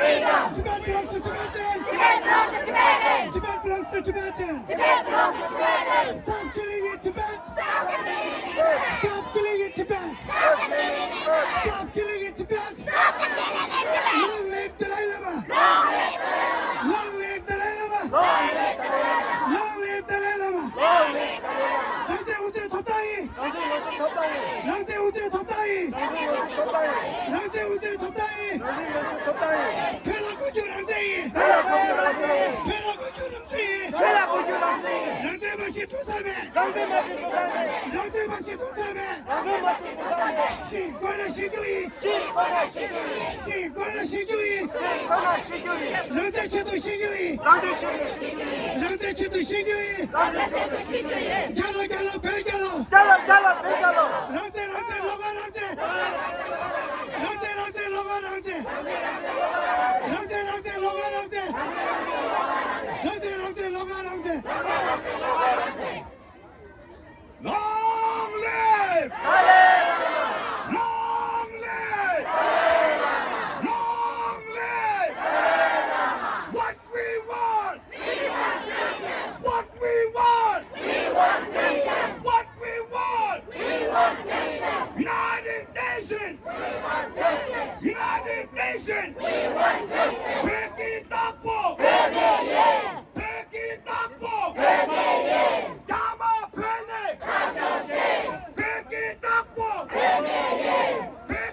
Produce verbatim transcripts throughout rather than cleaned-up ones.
Freedom! Tibet belongs to Tibetans! Tibet belongs to Tibetans! Tibet belongs to Tibetans! Tibet belongs to Tibetans! Stop killing in Tibet! Stop killing in Tibet! Stop killing in Tibet! Long live Dalai Lama! Long live Dalai Lama! Long live Dalai Lama! རང་བཙན་དབུ་ཁྲིད་ཐོབ་ཐང་ཡིན། རང་བཙན་དབུ་ཁྲིད་ཐོབ་ཐང་ཡིན། རང་བཙན་དབུ་ཁྲིད་ཐོབ་ཐང་ཡིན། རང་བཙན་དབུ་ཁྲིད་ཐོབ་ཐང་ཡིན། རང་བཙན་དབུ་ཁྲིད་ཐོབ་ཐང་ཡིན། བོད་ལ་བཀོད་རྒྱུ་རང་བཙན་ཡིན། བོད་ལ་བཀོད་རྒྱུ་རང་བཙན་ཡིན། བོད་ལ་བཀོད་རྒྱུ་རང་བཙན་ཡིན། བོད་ལ་བཀོད་རྒྱུ་རང་བཙན་ཡིན། རང་བཙན་མ་ཤི་འགྲོ་ས་མེད། རང་བཙན་མ་ཤི་འགྲོ་ས་མེད། རང་བཙན་མ་ཤི་འགྲོ་ས་མེད། རང་བཙན་མ་ཤི་འགྲོ་ས་མེད། ཤི་དགོས་ན་ཤི་རྒྱུ་ཡིན། ཤི་དགོས་ན་ཤི་རྒྱུ་ཡིན། ཤི་དགོས་ན་ཤི་རྒྱུ་ཡིན། ཤི་དགོས་ན་ཤི་རྒྱུ་ཡིན། རང་བཙན་ཆེད་དུ་ཤི་རྒྱུ་ཡིན། རང་བཙན་ཆེད་དུ་ཤི་རྒྱུ་ཡིན། རང་བཙན་ཆེད་དུ་ཤི་རྒྱུ་ཡིན། རང་བཙན་ཆེད་དུ་ཤི་རྒྱུ་ཡིན། རྒྱལ་ལོ་རྒྱལ་ལོ་བོད་རྒྱལ་ལོ། རྒྱལ་ལོ་རྒྱལ་ལོ་བོད་རྒྱལ་ལོ། རང་བཙན་རང་བཙན་བློ་དགའ་རང་བཙན། རང་བཙན་རང་བཙན་བློ་དགའ་རང་བཙན། རང་བཙན་རང་བཙན་བློ་དགའ་རང་བཙན། རང་བཙན་རང་བཙན་བློ་དགའ་རང་བཙན། Long live! Long live! Long live! What we want! What we want! What we want! United Nations! United Nations! བོད་ཀྱི་བདག་པོ། བོད་ཀྱི་བདག་པོ། རྒྱ་དམར་བོད་ནས། བོད་ཀྱི་བདག་པོ། བོད་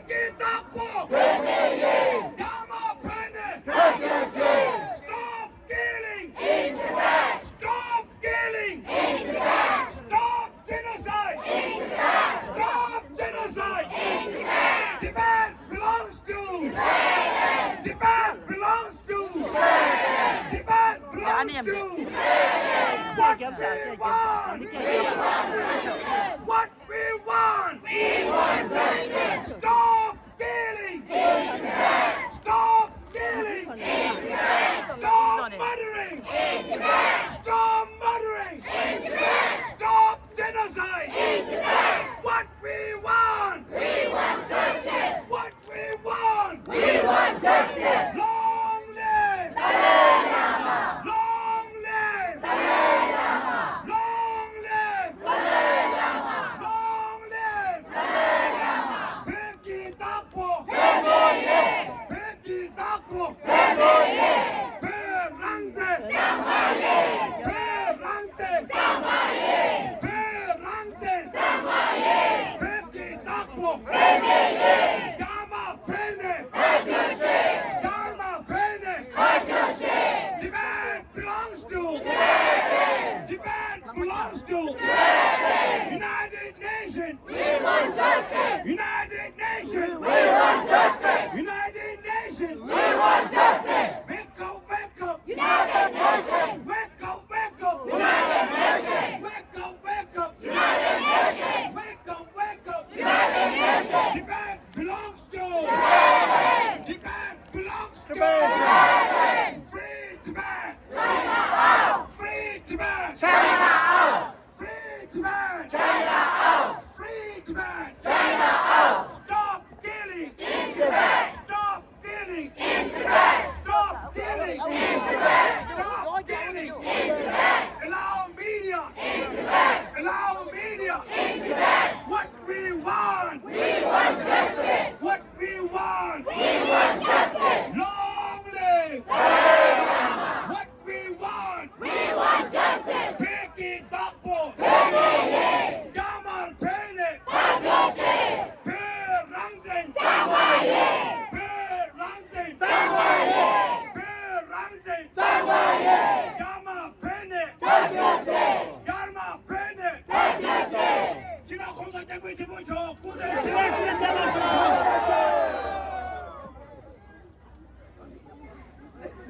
ཀྱི་བདག་པོ། རྒྱ་དམར་བོད་ནས། Stop killing! In Tibet! Stop killing! In Tibet! Stop genocide! In Tibet! Stop genocide! In Tibet! Tibet belongs to Tibetans! Tibet belongs to Tibetans! Tibet belongs to Tibetans! What we want! What we want! We want justice! Stop killing! In Tibet! Stop killing! In Tibet! Stop murdering! In Tibet! Stop murdering! In Tibet! Stop genocide! In Tibet! What we want! We want justice! What we want! We want justice! Long live! Dalai Lama! Long live! Dalai Lama! Long live! Dalai Lama! Long live! Dalai Lama! བོད་ཀྱི་བདག་པོ། བོད་མི་ཡིན། བོད་ཀྱི་བདག་པོ། བོད་མི་ཡིན། བོད་རང་བཙན། གཙང་མ་ཡིན། བོད་རང་བཙན། གཙང་མ་ཡིན། བོད་རང་བཙན། གཙང་མ་ཡིན། བོད་ཀྱི་བདག་པོ། བོད་མི་ཡིན། རྒྱ་དམར་བོད་ནས། བོད་ཀྱི་ཆེད། རྒྱ་དམར་བོད་ནས། བོད་ཀྱི་ཆེད། Tibet belongs to Tibetans! Tibet belongs to Tibetans! United Nations! We want justice! United Nations! We want justice! United Nations! We want justice! Wake up, wake up! United Nations! Wake up, wake up! United Nations! Wake up, wake up! United Nations! Wake up, wake up! United Nations! Tibet belongs to Tibetans! Tibet belongs to Tibetans! Free Tibet! China out! Free Tibet! China out! Free Tibet! China out! Free Tibet! China out! Stop killing! In Tibet! Stop killing! In Tibet! Stop killing! In Tibet! Stop killing! In Tibet! Allow media! In Tibet! Allow media! In Tibet! What we want! We want justice! What we want! We want justice! Long live! Dalai Lama! What we want! We want justice! བོད་ཀྱི་བདག་པོ། བོད་མི་ཡིན། རྒྱ་དམར་བོད་ནས། ཐར་རྒྱུའི་ཆེད། བོད་རང་བཙན། གཙང་མ་ཡིན། བོད་རང་བཙན། གཙང་མ་ཡིན། བོད་རང་བཙན། གཙང་མ་ཡིན། རྒྱ་དམར་བོད་ནས། ཐར་རྒྱུའི་ཆེད། རྒྱ་དམར་བོད་ནས། ཐར་རྒྱུའི་ཆེད། སྤྱི་ནོར་གོང་ས་སྐྱབས་མགོན་ཆེན་པོ་མཆོག་སྐུ་ཚེ་ཁྲི་ལོ་ཁྲི་ལོ་བརྟན་པར་ཤོག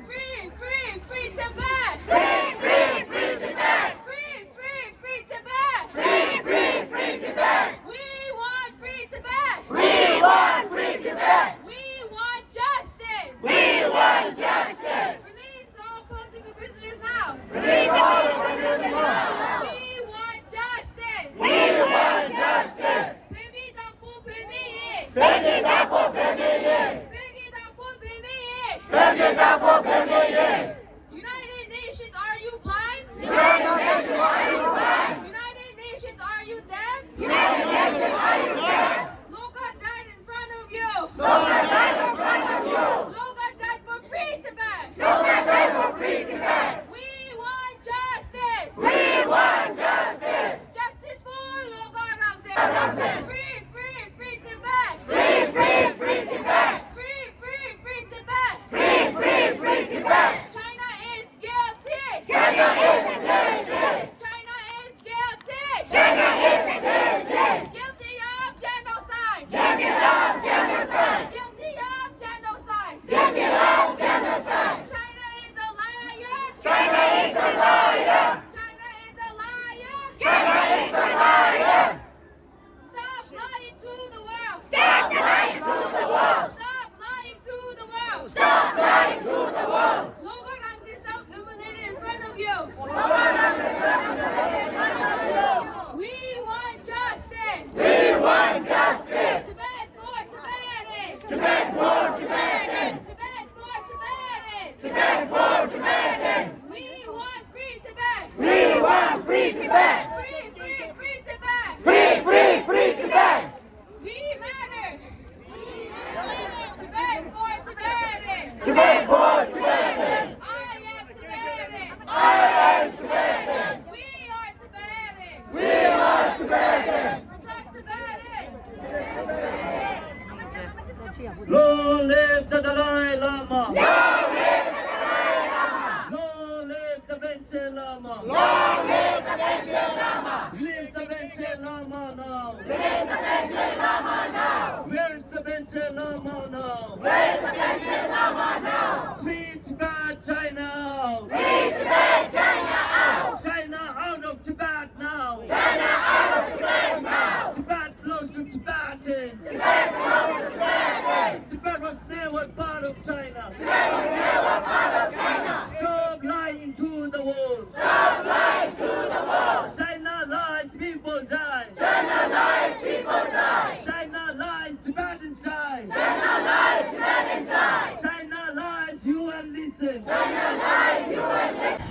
Free, free, free Tibet! Free, free, free Tibet! Free, free, free Tibet! Free, free, free Tibet! We want free Tibet! We want free Tibet! We want justice! We want justice! Release all political prisoners now! Release all political prisoners now! We want justice! We want justice! བོད་མིའི་བདག་པོ་བོད་མི་ཡིན། བོད་ཀྱི་བདག་པོ་བོད་མི་ཡིན། བོད་ཀྱི་བདག་པོ་བོད་མི་ཡིན། ཡར་རྒྱས་བདག་པོ་འབད་མེད་ཡིན། United Nations, are you blind? United Nations, are you blind? United Nations, are you deaf? United Nations, are you deaf? Loga died in front of you. Loga died in front of you. Loga died for free Tibet. Loga died for free Tibet. We want justice. We want justice. Justice for Loga Rangzin. Free, free, free Tibet. Free, free, free Tibet. Free, free, free Tibet. Free, free, free Tibet. China is guilty. China is guilty. China is guilty. China is guilty. Guilty of genocide. Guilty of genocide. Guilty of genocide. Guilty of genocide. China is a liar. China is a liar. China is a liar. China is a liar. Stop lying to the world. Stop lying to the world. Stop lying to the world. Stop lying to the world. Loga Rangzin self-humiliated in front of you. Loga Rangzin self-humiliated in front of you. We want justice. We want justice. Tibet for Tibetans. Tibet for Tibetans. Tibet for Tibetans. Tibet for Tibetans. We want free Tibet. We want free Tibet. Free, free, free Tibet. Free, free, free Tibet. We matter. Tibet for Tibetans. Tibet for Tibetans. I am Tibetan. I am Tibetan. We are Tibetans. We are Tibetans. Protect Tibetans. Long live the Dalai Lama! Long live the Dalai Lama! Long live the Panchen Lama! Long live the Panchen Lama! Release the Panchen Lama now! Release the Panchen Lama now! Where's the Panchen Lama now? Where's the Panchen Lama now? Free Tibet, China out! Free Tibet, China out! China out of Tibet now! China out of Tibet now! Tibet belongs to Tibetans! Tibet belongs to Tibetans! Tibet was never part of China! Tibet was never part of China! Stop lying to the world! Stop lying to the world! China lies, people die! China lies, people die! China lies, Tibetans die! China lies, Tibetans die! China lies, U N listen! China lies, U N listen!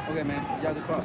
Okay, man. You got the car.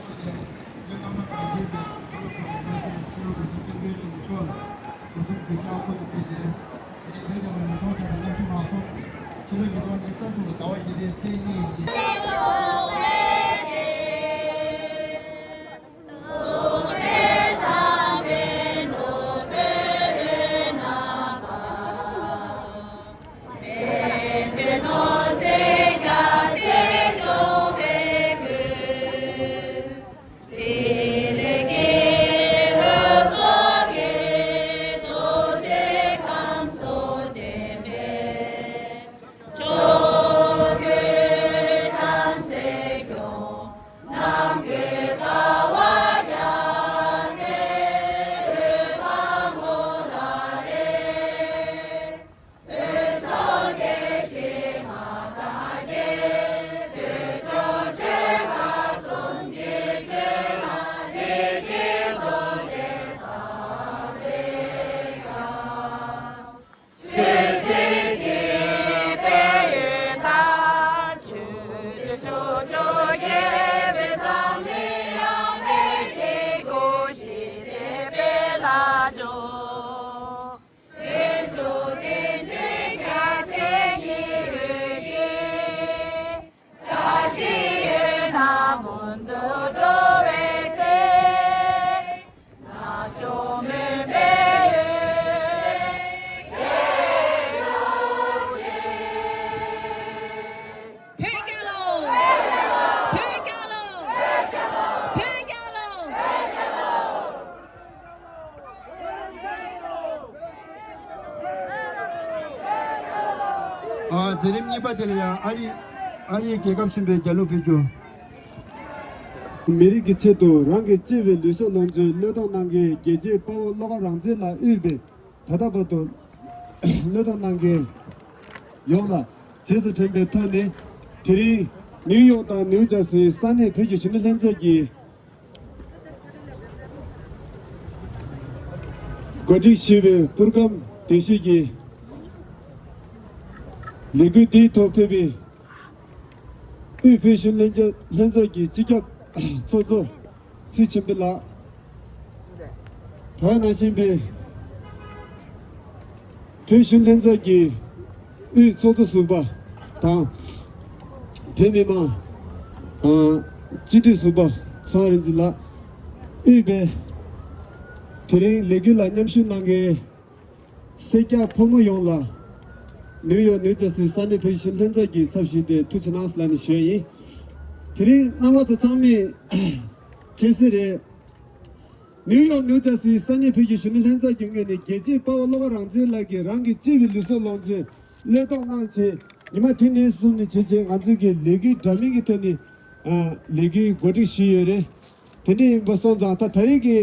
ཨ། མཛད་རིམ་གཉིས་པ་དེ་ལ་ཡང་ཨ་རི་ཨ་རིའི་རྒྱལ་ཁབ་གཞོན་པའི་རྒྱལ་གླུ་ཕུལ་རྒྱུ། མི་རིགས་ཀྱི་ཆེད་དུ་རང་གི་གཅེས་པའི་ལུས་སྲོག་ལོངས་སྤྱོད་བློས་གཏོང་གནང་མཁན་རྒྱལ་གཅེས་དཔའ་བོ་བློ་དགའ་རང་བཙན་ལགས་དབུས་པའི་ད་ལྟ་བར་དུ་བློས་གཏོང་གནང་མཁན་ཡོངས་ལ་རྗེས་སུ་དྲན་པའི་ཐོག་ནས། དེ་རིང་ནིའུ་ཡོག་དང་ནིའུ་ཇར་སིའི་ས་གནས་བོད་ཀྱི་གཞོན་ནུ་ལྷན་ཚོགས་ཀྱིས་གོ་སྒྲིག་ཞུས་པའི་པུར་སྒམ་དེ་ཞིག་གི་ལས་འགུལ་འདིའི་ཐོག་ཕེབས་པའི་དབུས་བོད་གཞོན་ལྷན་རྒྱ་ལྷན་ཚོགས་ཀྱི་སྤྱི་ཁྱབ་ཚོགས་གཙོ་ཚེ་ཆེན་པོ་ལགས། དེ་ནང་བཞིན་པའི་བོད་གཞོན་ལྷན་ཚོགས་ཀྱི་དབུས་ཚོགས་གཙོ་ཟུར་པ་དང་། བོད་མི་མང་སྤྱི་འཐུས་ཟུར་པ་ཚངས་རིག་འཛིན་ལགས། དབུས་པའི་དེ་རིང་ལས་འགུལ་ལ་མཉམ་ཞུགས་གནང་མཁན་སེར་སྐྱ་ཕོ་མོ་ཡོངས་ལ་ནིའུ་ཡོག་ནིའུ་ཇར་སིའི་ས་གནས་བོད་གཞོན་ལྷན་ཚོགས་ཀྱི་ཚབ་ཞུས་ཏེ་ཐུགས་རྗེ་གནང་ལབ་ནས་ཞུ་ཡ་ཡིན། དེ་རིང་རྣམ་པ་ཚོ་ཚང་མས་མཁྱེན་གསལ་རེད། ནིའུ་ཡོག་ནིའུ་ཇར་སིའི་ས་གནས་བོད་ཀྱི་གཞོན་ནུ་ལྷན་ཚོགས་ཀྱི་ངོས་ནས་རྒྱལ་གཅེས་དཔའ་བོ་བློ་དགའ་རང་བཙན་ལགས་ཀྱིས་རང་གི་གཅེས་པའི་ལུས་སྲོག་ལོངས་སྤྱོད་བློས་གཏོང་གནང་བྱས། ཉི་མ་དེ་ནས་བཟུང་ནས་བྱས་རྗེས་ང་ཚོ་གི་ལས་འགུལ་འདྲ་མིན་གྱི་ཐོག་ནས་ཨ་ལས་འགུལ་གོ་སྒྲིག་ཞུས་ཡོད་རེད། དེ་འདྲ་ཡིན་པ་སོང་ཙང་ད་ད་རེས་ཀྱི་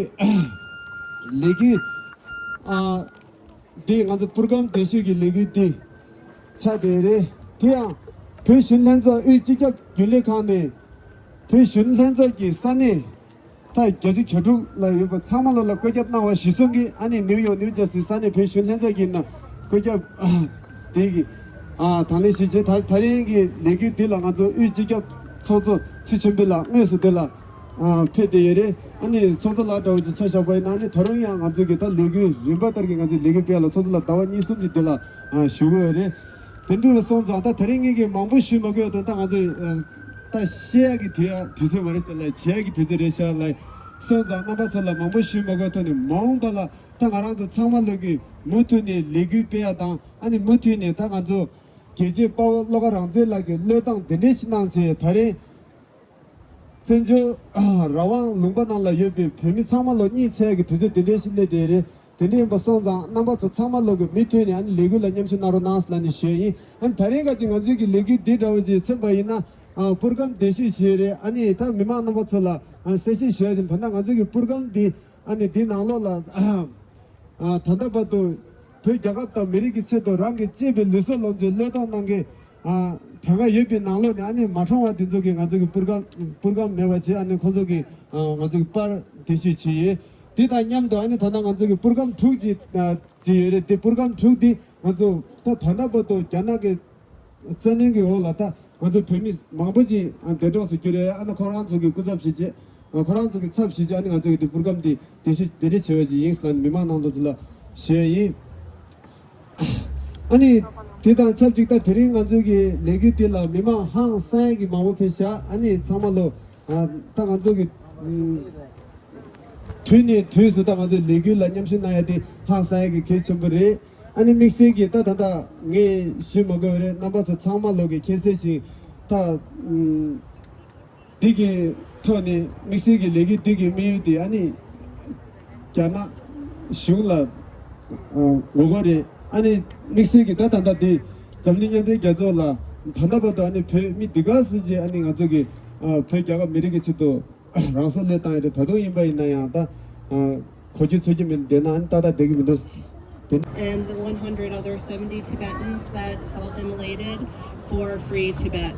ལས་འགུལ་ཨ་འདི་ང་ཚོ་པུར་སྒམ་བདེ་ཤོས་ཀྱི་ལས་འགུལ་འདི་ཆགས་བསྡད་རེད། དེ་ཡང་བོད་གཞོན་ལྷན་ཚོགས་དབུས་སྤྱི་ཁྱབ་རྒྱུན་ལས་ཁང་ནས་བོད་གཞོན་ལྷན་ཚོགས་ཀྱི་ས་གནས་ད་བརྒྱད་ཅུ་གྱ་དྲུག་ལ་ཡོད་པ་ཚང་མ་ལོ་ལ་བཀོད་ཁྱབ་གནང་བ་གཞིར་བཟུང་གིས་ཨ་ནི་ནིའུ་ཡོག་ནིའུ་ཇར་སི་ས་གནས་བོད་གཞོན་ལྷན་ཚོགས་ཀྱི་ནང་བཀོད་ཁྱབ་དེ་གི་ཨ་དང་ལེན་ཞུས་བྱས། ད་ད་རིང་གི་ལས་འགུལ་འདི་ལ་ང་ཚོ་དབུས་སྤྱི་ཁྱབ་ཚོགས་གཙོ་ཚེ་ཆེན་པོ་ལགས་དངོས་སུ་དེ་ལ་ཨ་ཕེབས་བསྡད་ཡོད་རེད། ཨ་ནི་ཚོགས་གཙོ་ལགས་འདྲ་བོ་ཅིག་ཆ་བཞག་པ་ཡིན་ན་ཨ་ནི་ད་རུང་ཡང་ང་ཚོ་གི་ད་ལས་འགུལ་རིམ་པ་ལྟར་གྱི་ང་ཚོའི་ལས་འགུལ་སྤེལ་ལ་ཚོགས་གཙོ་ལགས་ཟླ་བ་གཉིས་གསུམ་ཅིག་འདི་ལ་ཨ་བཞུགས་ཀྱི་ཡོད་རེད། དེ་འདྲ་སོང་ཙང་ད་དེ་རིང་ངེད་ཀྱིས་མང་པོ་ཞུས་མ་དགོས་དོན་དག་ང་ཚོས་ཨ་ད་བཤད་ཡག་གི་དུས་ཡ་དུས་ཚོད་མ་རེད་ཤག་ལ། བྱེད་ཡག་གི་དུས་ཚོད་རེད་ཤག་ལ། སོང་ཙང་རྣམ་པ་ཚོ་ལ་མང་པོ་ཞུས་མ་དགོས་ཐོག་ནས་མ་འོངས་པ་ལ་ད་ང་རང་ཚོ་ཚང་མ་ལོག་གི་མུ་མཐུད་ནས་ལས་འགུལ་སྤེལ་ཡ་དང་། ཨ་ནི་མུ་མཐུད་ནས་ད་ང་ཚོ་རྒྱལ་གཅེས་དཔའ་བོ་བློ་དགའ་རང་བཙན་ལགས་ཀྱི་བློས་བཏང་དེ་འདྲ་ཞིག་གནང་བྱས། ད་རེས་བཙན་བྱོལ་རང་དབང་ལུང་པ་ནང་ལ་ཡོད་པའི་བོད་མི་ཚང་མ་ལོ་གཉིད་སད་ཀྱི་དུས་ཚོད་དེ་འདྲ་ཞིག་སླེབས་བསྡད་རེད། དེ་འདྲ་ཡིན་པ་སོང་ཙང་རྣམ་པ་ཚོ་ཚང་མ་ལོག་གི་མུ་མཐུད་ནས་ཨ་ནི་ལས་འགུལ་ལ་མཉམ་ཞུགས་གནང་རོགས་གནང་ལབ་ནས་ཞུ་ཡ་ཡིན། ཨ་ནི་ད་རེས་ཀ་ཅིག་ང་ཚོའི་གི་ལས་འགུལ་འདི་འདྲ་བོ་ཅིག་མཚོན་པ་ཡིན་ན། ཨ་པུར་སྒམ་བདེ་ཤོས་བྱས་རེད། ཨ་ནི་ད་མི་མང་རྣམ་པ་ཚོ་ལ་ཨ་གསལ་བཤད་ཞུ་ཡ་ཅིག་ད་ལྟ་ང་ཚོའི་གི་པུར་སྒམ་འདི་ཨ་ནི་འདི་ནང་ལོགས་ལ་ཨ་ད་ལྟ་བར་དུ་བོད་རྒྱལ་ཁབ་དང་མི་རིགས་ཀྱི་ཆེད་དུ་རང་གི་གཅེས་པའི་ལུས་སྲོག་ལོངས་སྤྱོད་བློས་གཏོང་གནང་མཁན་ཨ་གྲངས་ཀ་ཡོད་པའི་ནང་ལོགས་ནས་ཨ་ནི་མ་གྲངས་པ་འདི་ཚོ་གིས་ང་ཚོ་གི་པུར་སྒམ་པུར་སྒམ་མེད་པ་བྱས། ཨ་ནི་ཁོང་ཚོ་གི་ཨ་ང་ཚོ་གི་པར་དེ་ཤོས་བྱས་ཡོད། དེ་དང་མཉམ་དུ་ཨ་ནི་ད་ལྟ་ང་ཚོ་གི་པུར་སྒམ་དྲུག་ཅིག་ཨ་ཅིག་ཡོད་རེད། དེ་པུར་སྒམ་དྲུག་འདི་ང་ཚོ་ད་ད་ལྟ་བར་དུ་རྒྱ་ནག་གི་བཙན་གནོན་གྱི་འོག་ལ་ད་ང་ཚོ་བོད་མི་མང་པོ་ཅིག་ཨ་འདས་གྲོངས་སུ་གྱུར་ཡོད། ཨ་ནི་ཁོ་རང་ཚོ་གི་སྐུ་ཚབ་བྱས་རྗེས། ཁོ་རང་ཚོ་གི་ཚབ་བྱས་རྗེས་ཨ་ནི་ང་ཚོ་གི་དེ་པུར་སྒམ་དེ་དེ་ཤི་དེ་འདྲ་བྱས་པ་ཅིག་ཡིན་ཟེར་ནས་མི་མང་ནང་དུ་ཚུར་ལ་ཞུས་ཡིན། ཨ་ནི་དེ་དང་ཆབས་ཅིག་ད་དེ་རིང་ང་ཚོ་གི་ལས་འགུལ་དེ་ལ་མི་མང་ཧང་སང་ཡ་གི་མང་པོ་ཕེབས་ཤག་ཨ་ནི་ཚང་མ་ལོ་ཨ་ད་ང་ཚོ་གི་ཨ་དུས་ནས་དུས་སུ་ད་ང་ཚོའི་ལས་འགུལ་ལ་མཉམ་ཞུགས་གནང་ཡ་དེ་ཧང་སང་ཡ་གི་གལ་ཆེན་པོ་རེད། ཨ་ནི་དམིགས་བསལ་གྱིས་ད་ད་ལྟ་ངས་ཞུས་མ་དགོས་པ་རེད། རྣམ་པ་ཚོ་ཚང་མ་ལོག་གིས་མཁྱེན་གསལ་བཞིན་ད་ཨ་འདི་གི་ཐོག་ནས་དམིགས་བསལ་གྱི་ལས་འགུལ་འདི་གི་དམིགས་ཡུལ་དེ་ཨ་ནི་རྒྱ་ནག་གཞུང་ལ་ཨ་ངོ་རྒོལ་རེད། ཨ་ནི་དམིགས་བསལ་གྱིས་ད་ད་ལྟ་འདི་འཛམ་གླིང་མཉམ་འབྲེལ་རྒྱལ་ཚོགས་ལ་ད་ལྟ་བར་དུ་ཨ་ནི་བོད་མི་འདི་ག་ཚོད་ཅིག་ཨ་ནི་ང་ཚོ་གི་ཨ་བོད་རྒྱལ་ཁབ་མི་རིགས་ཀྱི་ཆེད་དུ་རང་སྲོག་བློས་བཏང་ཡོད་རེད། ད་དུང་ཡིན་པ་ཡིན་ན་ཡང་ད་ཨ་གོ་རྒྱུ་ཚོར་རྒྱུ་མི་འདུག་བསྡད་ན་ཨ་ནི་ཏག་ཏག་བསྡད་ཀྱི་མི་འདུག་དེ། And the one hundred other seventy Tibetans that self-immolated for free Tibet.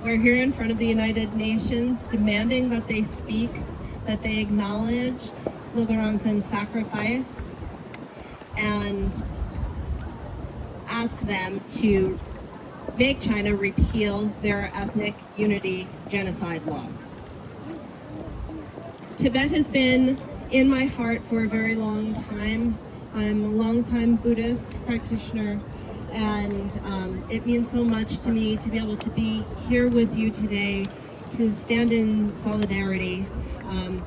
We're here in front of the United Nations demanding that they speak, that they acknowledge Lhogarangsen's sacrifice and ask them to make China repeal their ethnic unity genocide law. Tibet has been in my heart for a very long time. I'm a longtime Buddhist practitioner, and um, it means so much to me to be able to be here with you today to stand in solidarity um,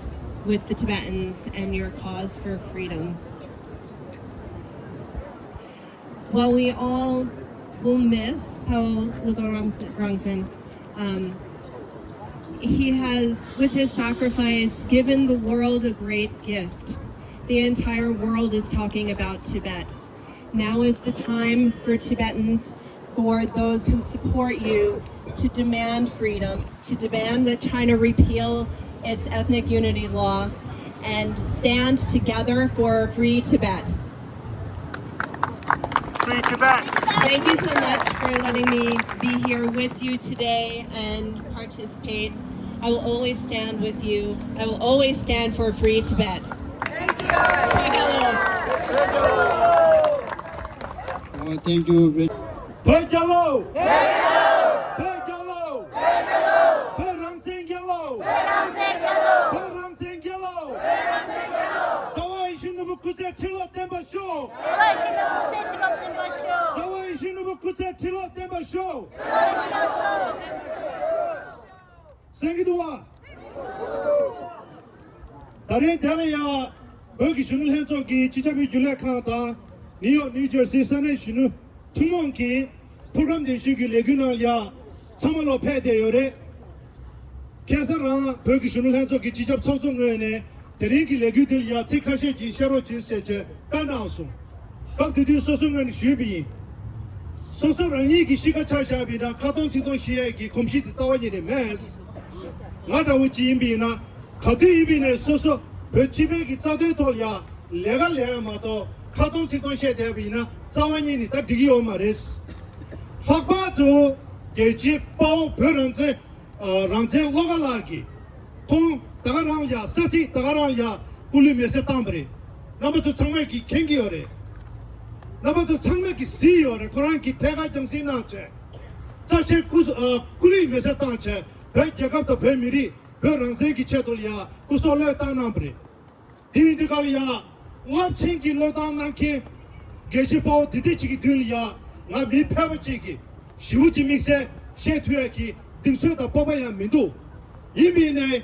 with the Tibetans and your cause for freedom. While we all will miss Paul Lugarangsen, um, he has, with his sacrifice, given the world a great gift. The entire world is talking about Tibet. Now is the time for Tibetans, for those who support you, to demand freedom, to demand that China repeal its ethnic unity law, and stand together for a free Tibet. Free Tibet. Thank you so much for letting me be here with you today and participate. I will always stand with you. I will always stand for a free Tibet. Thank you. Uh, thank you very- བོད་རྒྱལ་ལོ། བོད་རྒྱལ་ལོ། བོད་རང་བཙན་རྒྱལ་ལོ། བོད་རང་བཙན་རྒྱལ་ལོ། ཟླ་བ་ཡིད་བཞིན་ནོར་བུ་སྐུ་ཚེ་ཁྲི་ལོ་བརྟན་པར་ཤོག་ཟླ་བ་ཡིད་བཞིན་ནོར་བུ་སྐུ་ཚེ་ཁྲི་ལོ་བརྟན་པར་ཤོག་གསན་གྱི་འདུག་བ། ད་རེས་དེ་ལ་ཡང་བོད་ཀྱི་གཞོན་ནུ་ལྷན་ཚོགས་ཀྱི་སྤྱི་ཁྱབ་རྒྱུན་ལས་ཁང་དང་ནིའུ་ཡོག་ནིའུ་ཇར་སི་ས་གནས་གཞོན་ནུ་ཐུན་མོང་གི་ཕུགས་རམ་གདན་ཞུ་གི་ལས་འགུལ་ནང་ལ་ཡང་ཚང་མ་ལོ་ཕེབས་བསྡད་ཡོད་རེད། ཁ་སང་རང་བོད་ཀྱི་གཞོན་ནུ་ལྷན་ཚོགས་ཀྱི་སྤྱི་ཁྱབ་ཚོགས་གཙོ་ངོས་ནས་དེ་རིང་གི་ལས་འགུལ་འདི་ལ་ཡང་ཚིག་ཁ་ཤས་ཅིག་བཤད་རོགས་གྱིས་ཞེས་བྱས་བཀའ་གནང་སོང་། སྐབས་དེ་དུས་སོ་སོ་ངོས་ནས་ཞུས་པ་ཡིན། སོ་སོ་རང་ཉིད་ཀྱི་གཤིས་ཀ་ཆ་བཞག་པ་ཡིན་ན་ཁ་སྟོང་ཚིག་སྟོང་བཤད་ཡས་ཀྱི་གོམས་གཤིས་དེ་རྩ་བ་ཉིད་ནས་མེད། ང་འདྲ་བོ་ཅིག་ཡིན་པ་ཡིན་ན་ག་དུས་ཡིན་པ་ཡིན་ནའི་སོ་སོ་བོད་སྤྱི་པའི་གི་རྩ་དོན་ཐོག་ལ་ཡང་ལས་ཀ་ལས་ཡ་མ་གཏོགས་ཁ་སྟོང་ཚིག་སྟོང་བཤད་བསྡད་པ་ཡིན་ན་རྩ་བ་ཉིད་ནས་ད་འགྲིག་གི་ཡོད་མ་རེད། ལྷག་པར་དུ་རྒྱལ་གཅེས་དཔའ་བོ་བོད་རང་བཙན་རང་བཙན་བློ་དགའ་ལགས་ཀྱིས་ཁོང་ད་ག་རང་ལ་ཡང་ས་ཚིགས་ད་ག་རང་ལ་ཡང་སྐུ་ལུས་མེ་སྲེག་བཏང་པ་རེད། རྣམ་པ་ཚོ་ཚང་མས་ཀྱིས་མཁྱེན་གྱི་ཡོད་རེད། རྣམ་པ་ཚོ་ཚང་མས་ཀྱིས་གཟིགས་ཡོད་རེད། ཁོ་རང་གིས་ཐད་ཀར་རྒྱང་སྲིང་གནང་བྱས། རྩ་ཆེན་སྐུ་ཨ་སྐུ་ལུས་མེ་སྲེག་བཏང་བྱས་བོད་རྒྱལ་ཁབ་དང་བོད་མི་རིགས་བོད་རང་བཙན་གྱི་ཆེད་དུ་ལ་ཡང་སྐུ་སྲོག་བློས་བཏང་གནང་པ་རེད། དེ་ཡིན་དུས་ག་ལ་ཡང་རླབས་ཆེན་གྱི་བློས་བཏང་གནང་མཁན་རྒྱལ་གཅེས་དཔའ་བོ་དེ་འདྲ་ཅིག་གི་མདུན་ལ་ཡང་ང་མི་ཕལ་པ་ཅིག་གིས་ཞེ་པོ་ཅིག་དམིགས་བསལ་བཤད་ཐུབ་ཡ་གི་གདེང་ཚོད་དང་སྤོབས་པ་ཡང་མི་འདུག་ཡིན་པ་ཡིན་ནའི་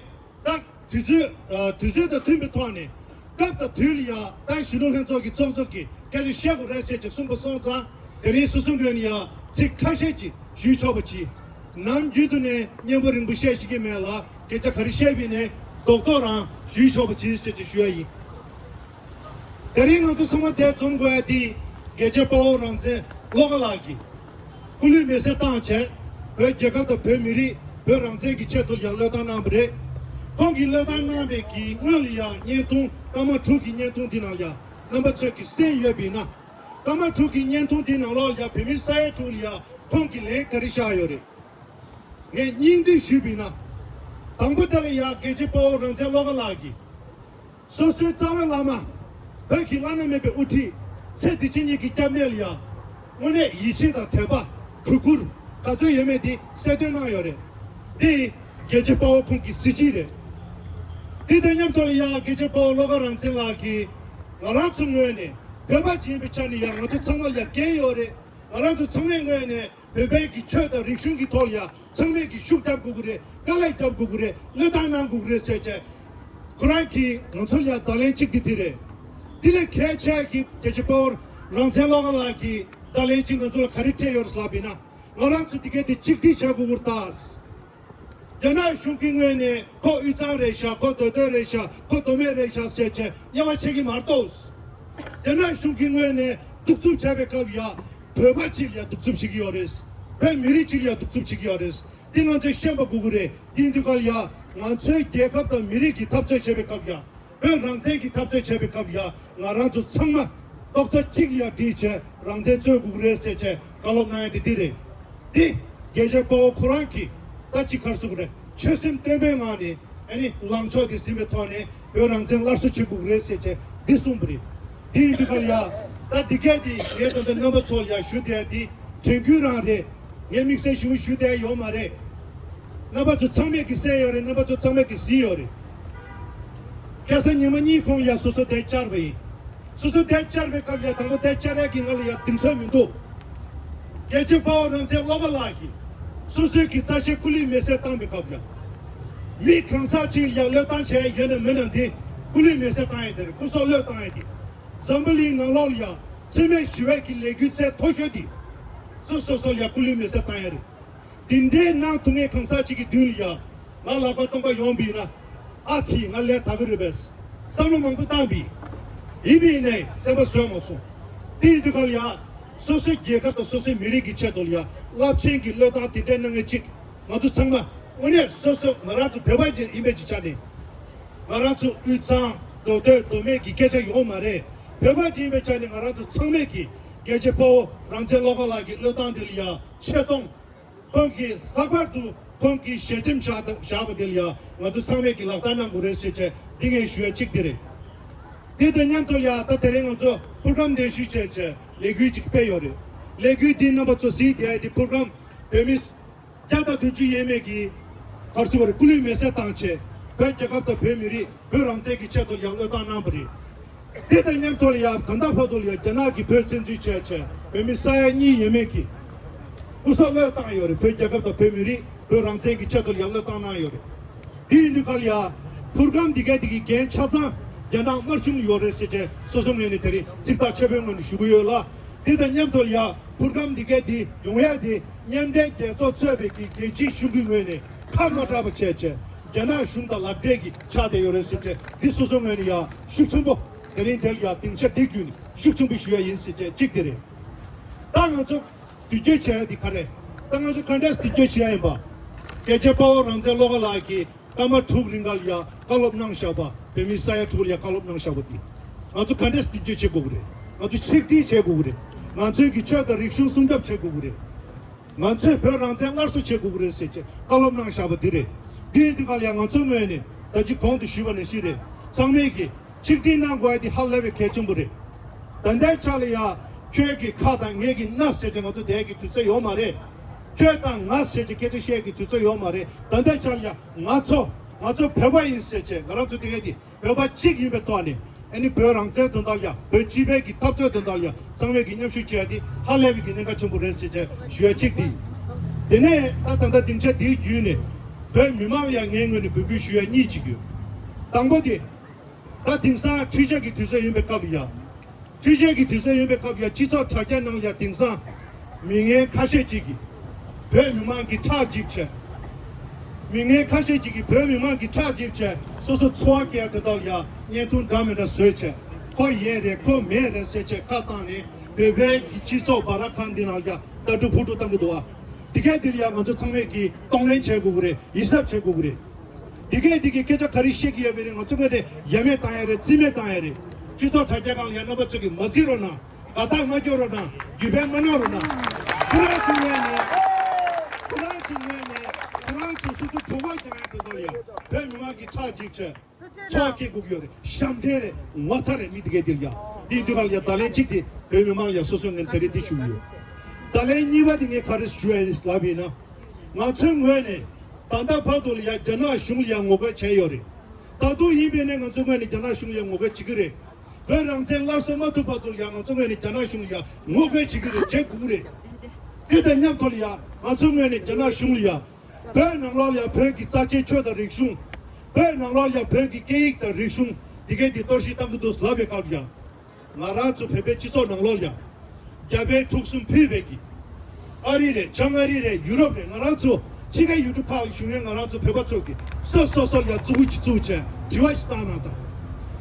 ད་དུས་ཚོད་ཨ་དུས་ཚོད་དང་མཐུན་པའི་ཐོག་ནས་སྐབས་དང་དུས་ལ་ཡང་ད་གཞོན་ནུ་ལྷན་ཚོགས་ཀྱི་ཚོགས་གཙོ་གིས་སྐད་ཆ་བཤད་དགོས་རེད་ཅེས་ཅིག་གསུངས་པ་སོང་ཙང་དེ་རིང་སོ་སོ་ངོས་ནས་ཡང་ཚིག་ཁ་ཤས་ཅིག་ཞུས་ཆོག་པ་ཅིག་ནམ་རྒྱུན་དུ་ནས་སྙན་པོ་རིང་པོ་བཤད་ཤེས་ཀྱི་མེད་ལ་སྐད་ཆ་ག་རེ་བཤད་པ་ཡིན་ནའི་རྡོག་རྡོག་རང་ཞུས་ཆོག་པ་ཅིག་ཅེས་ཅིག་ཞུ་ཡ་ཡིན། དེ་རིང་ང་ཚོ་ཚང་མ་འདིར་འཛོམས་དགོས་ཡ་དེ་རྒྱལ་གཅེས་དཔའ་བོ་རང་བཙན་བློ་དགའ་ལགས་ཀྱིས་སྐུ་ལུས་མེ་སྲེག་བཏང་བྱས་བོད་རྒྱལ་ཁབ་དང་བོད་མི་རིགས་བོད་རང་བཙན་གྱི་ཆེད་དུ་ཡང་བློས་བཏང་གནང་བ་རེད། ཁོང་གིས་བློས་བཏང་གནང་བའི་གི་སྔོན་ལ་ཡང་བརྙན་ཐུང་སྐར་མ་དྲུག་གི་བརྙན་ཐུང་འདི་ནང་ཡང་རྣམ་པ་ཚོས་ཀྱིས་གསན་ཡོད་པ་ཡིན་ན། སྐར་མ་དྲུག་གི་བརྙན་ཐུང་འདི་ནང་ལོགས་ལ་ཡང་བོད་མི་ས་ཡ་དྲུག་ལ་ཡང་ཁོང་གིས་ལན་ག་རེ་བཞག་ཡོད་རེད། ངས་སྙིང་བསྡུས་ཞུས་པ་ཡིན་ན། དང་པོ་དེ་ལ་ཡང་རྒྱལ་གཅེས་དཔའ་བོ་རང་བཙན་བློ་དགའ་ལགས་ཀྱིས། སོ་སོའི་རྩ་བའི་བླ་མ། བོད་ཀྱི་བླ་ན་མེད་པའི་དབུ་ཁྲིད། ཚེ་འདི་ཕྱི་གཉིས་ཀྱི་སྐྱབས་གནས་ལ་ཡང་། དངོས་གནས་ཡིད་ཆེས་དང་དད་པ། གུས་བཀུར། ག་ཚོད་ཡོད་མེད་དེ་གསལ་སྟོན་གནང་ཡོད་རེད། འདི་རྒྱལ་གཅེས་དཔའ་བོ་ཁོང་གི་གཟི་བརྗིད་རེད། དེ་དང་མཉམ་དུ་ལ་ཡང་རྒྱལ་གཅེས་དཔའ་བོ་བློ་དགའ་རང་བཙན་ལགས་ཀྱིས་ང་རང་ཚོ་ངོས་ནས་བོད་པ་ཅིག་ཡིན་པའི་ཆ་ནས་ཡང་ང་ཚོ་ཚང་མ་ལ་ཡང་འགན་ཡོད་རེད། ང་རང་ཚོ་ཚང་མའི་ངོས་ནས་བོད་པའི་གི་ཆོས་དང་རིག་གཞུང་གི་ཐོག་ལ་ཡང་ཚང་མས་གི་ཤུགས་རྒྱབ་དགོས་ཀྱི་རེད། དཀའ་ལས་རྒྱབ་དགོས་ཀྱི་རེད། བློས་བཏང་གནང་དགོས་ཀྱི་རེད་ཟེར་བྱས། ཁོ་རང་གིས་ང་ཚོ་ལ་ཡང་བརྡ་ལན་གཅིག་དེ་དེ་རེད། དེ་ལས་གལ་ཆེ་གི་རྒྱལ་གཅེས་དཔའ་བོ་རང་བཙན་བློ་དགའ་ལགས་ཀྱིས་བརྡ་ལན་གཅིག་ང་ཚོ་ལ་ག་རེ་སྤྲད་ཡོད་རེད་ལབ་པ་ཡིན་ན། ང་རང་ཚོ་དེ་གས་དེ་གཅིག་སྒྲིལ་བྱ་དགོས་ཀྱི་རེད་ད། རྒྱ་ནག་གཞུང་གི་ངོས་ནས་ཁོ་དབུས་གཙང་རེད་ཤག་ཁོ་མདོ་སྟོད་རེད་ཤག་ཁོ་མདོ་སྨད་རེད་ཤག་ཟེར་བྱས་དབྱེ་བ་ཕྱེ་གི་མ་གཏོགས། རྒྱ་ནག་གཞུང་གི་ངོས་ནས་གདུག་རྩུབ་བྱས་པའི་སྐབས་ཡ། བོད་པ་ཅིག་ལ་ཡ་གདུག་རྩུབ་བྱེད་ཀྱི་ཡོད་རེད། བོད་མི་རིགས་ཅིག་ལ་ཡ་གདུག་རྩུབ་བྱེད་ཀྱི་ཡོད་རེད། འདི་ང་ཚོས་ཤེས་པ་དགོས་ཀྱི་རེད། འདི་འདི་ག་ལ་ཡ། ང་ཚོའི་རྒྱལ་ཁབ་དང་མི་རིགས་ཀྱི་འཐབ་རྩོད་བྱེད་པའི་སྐབས་ཡ། བོད་རང་བཙན་གྱི་འཐབ་རྩོད་བྱེད་པའི་སྐབས་ཡ། ང་རང་ཚོ་ཚང་མ་རྡོག་རྩ་གཅིག་ལ་ཡ་སྒྲིལ་བྱས་རང་བཙན་རྩོད་དགོས་ཀྱི་རེད་ཟེར་བྱས་བཀའ་སློབ་གནང་ཡ་དེ་འདི་རེད། འདི་རྒྱལ་གཅེས་དཔའ་བོ་ཁོ་རང་གིས་ད་ཅི་ག་རེ་ཟེར་དགོས་རེད། ཆོད་སེམས་བརྟན་པོའི་ངང་ནས་ཨ་ནི་ལངས་ཕྱོགས་དེ་ཟིན་པའི་ཐོག་ནས་བོད་རང་བཙན་སླར་གསོ་བྱེད་དགོས་ཀྱི་རེད་ཟེར་བྱས་འདི་གསུངས་པ་རེད། འདི་ཡིན་དུས་ག་ལ་ཡ། ད་འདི་གས་འདི་ངས་ད་ལྟ་རྣམ་པ་ཚོ་ལ་ཡ་ཞུ་བསྡད་ཡ་འདི་དྲན་སྐུལ་རང་རེད། ངས་དམིགས་བསལ་ཞུ་ཞུ་བསྡད་ཡ་ཡོད་མ་རེད། རྣམ་པ་ཚོ་ཚང་མས་ཀྱིས་གསན་ཡོད་རེད། རྣམ་པ་ཚོ་ཚང་མས་ཀྱིས་གཟིགས་ཡོད་རེད། ཁ་སང་ཉི་མ་གཉིས་གོང་ལ་ཡ་སོ་སོ་དེ་བཅར་བ་ཡིན། སོ་སོ་དེ་བཅར་བའི་སྐབས་ལ་ཡ་དང་པོ་དེ་བཅར་ཡ་གི་ང་ལ་ཡ་གདེང་ཚོད་མི་འདུག་རྒྱལ་གཅེས་དཔའ་བོ་རང་བཙན་བློ་དགའ་ལགས་ཀྱིས་སོ་སོའི་གི་རྩ་ཆེན་སྐུ་ལུས་མེ་སྲེག་བཏང་བའི་སྐབས་ལ་ཡ། མི་གང་ཟག་ཅིག་ལ་ཡ་བློས་བཏང་བྱས་ཡོད་ན་མེད་ན་འདི་སྐུ་ལུས་མེ་སྲེག་བཏང་ཡ་དེ་རེད། སྐུ་སྲོག་བློས་བཏང་ཡ་དེ། འཛམ་བུ་གླིང་ནང་ལོགས་ལ་ཡ་འཚེ་མེད་ཞི་བའི་གི་ལས་འགུལ་ཚད་མཐོ་ཤོས་དེ། སོ་སོ་སོ་ལ་ཡ་སྐུ་ལུས་མེ་སྲེག་བཏང་ཡ་རེད། དེ་འདྲའི་གནང་ཐུབ་མཁན་གང་ཟག་ཅིག་གི་མདུན་ལ་ཡ། ང་ལག་པ་སྟོང་པ་ཡོང་བ་ཡིན་ན། ཨ་ཙི་ང་ལས་དག་གི་རེད་པས། བསམ་བློ་མང་པོ་བཏང་བ་ཡིན། ཡིན་པ་ཡིན་ནའི་སེམས་པ་བཟོད་མ་སོང་། དེ་ཡིན་དུས་ག་ལ་ཡ། སོ་སོའི་རྒྱལ་ཁབ་དང་སོ་སོའི་མི་རིགས་ཀྱི་ཆེད་དུ་ལ་ཡ། རླབས་ཆེན་གྱི་བློས་བཏང་དེ་འདྲའི་གནང་མཁན་གཅིག་ང་ཚོ་ཚང་མ་དངོས་གནས་སོ་སོ་ང་རང་ཚོ་བོད་པ་ཅིག་ཡིན་པའི་ཅིག་ཆ་ནས། ང་རང་ཚོ་དབུས་གཙང་མདོ་སྟོད་མདོ་སྨད་ཀྱི་སྐད་ཆ་ཡོད་མ་རེད། བོད་པ་ཅིག་ཡིན་པའི་ཆ་ནས་ང་རང་ཚོ་ཚང་མས་ཀྱི་རྒྱལ་གཅེས་དཔའ་བོ་རང་བཙན་བློ་དགའ་ལགས་ཀྱི་བློས་བཏང་དེ་ལ་ཡ་ཆེ་མཐོང་། ཁོང་གིས་ལྷག་པར་དུ་ཁོང་གིས་ཞལ་ཆེམས་བཞག་བཞག་པ་དེ་ལ་ཡ་ང་ཚོ་ཚང་མས་ཀྱི་ལག་བསྟར་གནང་དགོས་རེད་ཞེས་བྱས་འདི་ངས་ཞུ་ཡ་གཅིག་དེ་རེད། དེ་དང་མཉམ་དུ་ལ་ཡ་ད་དེ་རིང་ང་ཚོ་པུར་སྒམ་གདན་ཞུས་བྱས་བྱས་ལས་འགུལ་ཅིག་སྤེལ་ཡོད་རེད། ལས་འགུལ་འདི་རྣམ་པ་ཚོ་གཟིགས་བསྡད་ཡ་དེ་པུར་སྒམ་བོད་མི་བརྒྱ་དང་བདུན་ཅུ་ཡས་མས་ཀྱིས་ག་རེ་ཟེར་དགོས་རེད། སྐུ་ལུས་མེ་སྲེག་བཏང་བྱས་བོད་རྒྱལ་ཁབ་དང་བོད་མི་རིགས་བོད་རང་བཙན་གྱི་ཆེད་དུ་ཡང་བློས་བཏང་གནང་བ་རེད། དེ་དང་མཉམ་དུ་ལ་ཡང་ད་ལྟ་བར་དུ་ལ་ཡང་རྒྱ་ནག་གིས་བོད་བཙན་འཛུལ་བྱས་བྱས་བོད་མི་ས་ཡ་གཉིས་ཡས་མས་ཀྱིས་སྐུ་སྲོག་བློས་བཏང་ཡོད་རེད། བོད་རྒྱལ་ཁབ་དང་བོད་མི་རིགས་བོད་རང་བཙན་གྱི་ཆེད་དུ་ཡང་བློས་བཏང་གནང་ཡོད་རེད། དེ་ཡིན་དུས་ག་ལ་ཡ། པུར་སྒམ་འདི་གའི་འདི་གི་འགན་ཆ་ཚང་རྒྱ་ནག་དམར་གཞུང་ལ་ཡོད་རེད་ཟེར་བྱས་སོ་སོ་ངོས་ནས་དེ་རིང་ཚིག་ཐག་ཆོད་པོའི་ངང་ནས་ཞུ་གི་ཡོད་ལ། དེ་དང་མཉམ་དུ་ལ་ཡ་པུར་སྒམ་འདི་གའི་འདི་ཡོང་ཡ་འདི་མཉམ་འབྲེལ་རྒྱལ་ཚོགས་གཙོས་པའི་གི་རྒྱལ་སྤྱིའི་གཞུང་གི་ངོས་ནས་ཁ་མ་གྲགས་པ་བྱས་བྱས་རྒྱ་ནག་གཞུང་དང་ལག་འབྲེལ་གྱི་ཆགས་བསྡད་ཡོད་རེད་ཟེར་བྱས་འདི་སོ་སོ་ངོས་ནས་ཡ་ཤུགས་ཆེན་པོ་དེ་རིང་དེ་ལ་ཡ་སྡིངས་ཆ་འདི་བརྒྱུད་ནས་ཤུགས་ཆེན་པོ་ཞུ་ཡ་ཡིན་ཟེར་བྱས་གཅིག་དེ་རེད། ད་ང་ཚོ་མདུན་སྐྱོད་བྱས་ཡ་འདི་ག་རེད། ད་ང་ཚོ་ག་འདྲས་མདུན་སྐྱོད་བྱེད་ཡ་ཡིན་པ། རྒྱལ་གཅེས་དཔའ་བོ་རང་བཙན་བློ་དགའ་ལགས་ཀྱིས་སྐར་མ་དྲུག་རིང་ག་ལ་ཡ་བཀའ་སློབ་གནང་བཞག་པ། བོད་མི་ས་ཡ་དྲུག་ལ་ཡ་བཀའ་སློབ་གནང་བཞག་པ་འདི་ང་ཚོ་ག་འདྲས་མདུན་སྐྱོད་བྱེད་དགོས་ཀྱི་རེད། ང་ཚོ་ཆིག་སྒྲིལ་བྱེད་དགོས་ཀྱི་རེད། ང་ཚོའི་གི་ཆོས་དང་རིག་གཞུང་སྲུང་སྐྱོབ་བྱེད་དགོས་ཀྱི་རེད། ང་ཚོས་བོད་རང་བཙན་སླར་གསོ་བྱེད་དགོས་ཀྱི་རེད་ཟེར་བྱས་བཀའ་སློབ་གནང་བཞག་པ་འདི་རེད། འདི་ཡིན་དུས་ག་ལ་ཡ་ང་ཚོའི་ངོས་ནས་ད་ཅི་གོང་དུ་ཞུས་པ་ནང་བཞིན་རེད། ཚང་མས་ཀྱི་ཆིག་སྒྲིལ་གནང་དགོས་ཡ་འདི་ཧ་ལས་པའི་གལ་ཆེན་པོ་རེད། ད་ལྟའི་ཆ་ལ་ཡ་ཁྱོད་ཀྱི་ཁ་དང་ངེད་ཀྱི་སྣ་ཟེར་བྱས་ང་ཚོ་བསྡད་ཀྱི་དུས་ཚོད་ཡོད་མ་རེད། ཁྱོད་དང་ང་ཟེར་བྱས་སྐད་ཆ་བཤད་ཀྱི་དུས་ཚོད་ཡོད་མ་རེད། ད་ལྟའི་ཆ་ལ་ཡ་ང་ཚོ་ང་ཚོ་བོད་པ་ཡིན་ཟེར་བྱས་ང་རང་ཚོ་དེ་གས་དེ་བོད་པ་གཅིག་ཡིན་པའི་ཐོག་ནས་ཨ་ནི་བོད་རང་བཙན་དོན་དག་ལ་ཡ་བོད་སྤྱི་པའི་གི་འཐབ་རྩོད་དོན་དག་ལ་ཡ་ཚང་མས་ཀྱི་མཉམ་ཞུགས་བྱས་ཏེ་ཧ་ལས་པའི་གི་གནད་འགག་ཆེན་པོ་རེད་ཟེར་བྱས་ཞུ་ཡ་གཅིག་དེ་ཡིན། དེ་ནས་ད་ད་ལྟ་སྡིངས་ཆ་དེའི་བརྒྱུད་ནས་བོད་མི་མང་ལ་ཡ་ངའི་ངོས་ནས་འབོད་སྐུལ་ཞུ་ཡ་གཉིས་ཅིག་ཡོད། དང་པོ་དེ། ད་དེང་སང་འཕྲུལ་ཆས་ཀྱི་དུས་ཚོད་ཡིན་པའི་སྐབས་ལ་ཡ། འཕྲུལ་ཆས་ཀྱི་དུས་ཚོད་ཡིན་པའི་སྐབས་ལ་ཡ་སྤྱི་ཚོགས་དྲ་རྒྱ་ནང་ལ་ཡ་དེང་སང་མི་ངན་ཁ་ཤས་ཅིག་གིས་བོད་མི་མང་གི་ཁྲག་འཇིབ་བྱས། མི་ངན་ཁ་ཤས་ཅིག་གིས་བོད་མི་མང་གི་ཁྲག་འཇིབ་བྱས་སོ་སོ་འཚོ་བ་སྐྱེལ་ཡ་དེ་དག་ལ་ཡ་བརྙན་ཐུང་འདྲ་མི་འདྲ་བཟོས་བྱས་ཁོ་ཡས་རེད་ཁོ་མེད་རེད་ཟེར་བྱས་ཁ་བཏང་ནས་བོད་པའི་གི་སྤྱི་ཚོགས་སྦ་ར་ཁང་འདི་ནང་ལ་ཡ་ལྟ་གྲུབ་ཕུ་གྲུ་བཏང་གི་འདུག་ཨ། དེ་གས་འདི་ལ་ཡ་ང་ཚོ་ཚང་མས་ཀྱིས་གདོང་ལེན་བྱེད་དགོས་ཀྱི་རེད། ཡིད་གཟབ་བྱེད་དགོས་ཀྱི་རེད། འདི་གས་འདི་གི་སྐད་ཆ་ག་རེ་བཤད་ཀྱི་ཡོད་པ་རེད། ང་ཚོ་ངོས་ནས་ཡ་མེད་བཏང་ཡ་རེད། རྩིས་མེད་བཏང་ཡ་རེད། སྤྱི་ཚོགས་དྲ་རྒྱ་སྒང་ལ་ཡ་རྣམ་པ་ཚོ་གིས་མ་གཟིགས་རོགས་གནང་། དགའ་ཐག་མ་སྐྱོ་རོགས་གནང་། རྒྱུས་སྤེལ་མ་གནང་རོགས་གནང་། ཁོ་རང་ཚོའི་ངོས་ནས་ཁོ་རང་ཚོའི་ངོས་ནས་ཁོ་རང་ཚོ་སོ་སོ་གྲོད་ཁོག་རྒྱག་ཡ་དེ་དག་ལ་ཡ་བོད་མི་མང་གི་ཁྲག་འཇིབ་བྱས་ཚོགས་སྐྱེལ་དགོས་ཀྱི་ཡོད་རེད། ཞབས་འདྲེན་རེད། ངོ་ཚ་རེད། མི་དེ་གས་དེ་ལ་ཡ་འདི་འདི་ག་ལ་ཡ་བརྡ་ལན་གཅིག་དེ་བོད་མི་མང་ལ་ཡ་སོ་སོའི་ངོས་ནས་ད་རེས་འདི་ཞུ་གི་ཡོད། བརྡ་ལན་གཉིས་པ་དེ་ངས་ག་རེ་ཞུ་ཡ་ཡིན་ལབ་ཡིན་ན། ང་ཚོའི་ངོས་ནས་ད་ལྟ་བར་དུ་ལ་ཡ་རྒྱ་ནག་གཞུང་ལ་ཡ་ངོ་རྒོལ་བྱས་ཡོད་རེད། ད་དུང་ཡིན་པས་ན་ང་ཚོའི་ངོས་ནས་རྒྱ་ནག་གཞུང་ལ་ཡ་ངོ་རྒོལ་བྱེད་ཀྱི་རེད། བོད་རང་བཙན་སླར་གསོ་མ་ཐུབ་བར་དུ་ལ་ཡ་ང་ཚོའི་ངོས་ནས་རྒྱ་ནག་གཞུང་ལ་ཡ་ངོ་རྒོལ་བྱེད་ཀྱི་རེད། བྱེད་དགོས་ཀྱི་རེད། དེ་དང་མཉམ་དུ་ལ་ཡ་ང་ཚོའི་ངོས་ནས་རྒྱ་ནག་གཞུང་ལ་ཡ་བོད་ནང་ལོགས་ལ་ཡ་བོད་ཀྱི་རྩ་ཆེའི་ཆོས་དང་རིག་གཞུང་། བོད་ནང་ལོགས་ལ་ཡ་བོད་ཀྱི་སྐད་ཡིག་དང་རིག་གཞུང་འདི་གས་འདི་གཏོར་བཤིག་བཏང་གི་འདུག་ལབ་པའི་སྐབས་ལ་ཡ། ང་རང་ཚོ་བོད་པའི་སྤྱི་ཚོགས་ནང་ལོགས་ལ་ཡ། རྒྱ་བལ་འབྲུག་གསུམ་ཕུད་པའི་གི། ཨ་རི་རེད། བྱང་ཨ་རི་རེད། ཡུ་རོབ་རེད། ང་རང་ཚོ་ཕྱི་རྒྱལ་ཡུལ་གྲུ་ཁག་ལ་བཞུགས་མཁན་ང་རང་ཚོ་བོད་པ་ཚོ་གི་སོ་སོ་སོ་ལ་ཡ་མཛུབ་གུ་ཅིག་བཙུགས་བྱས་དྲི་བ་ཞིག་བཏང་གནང་དང་།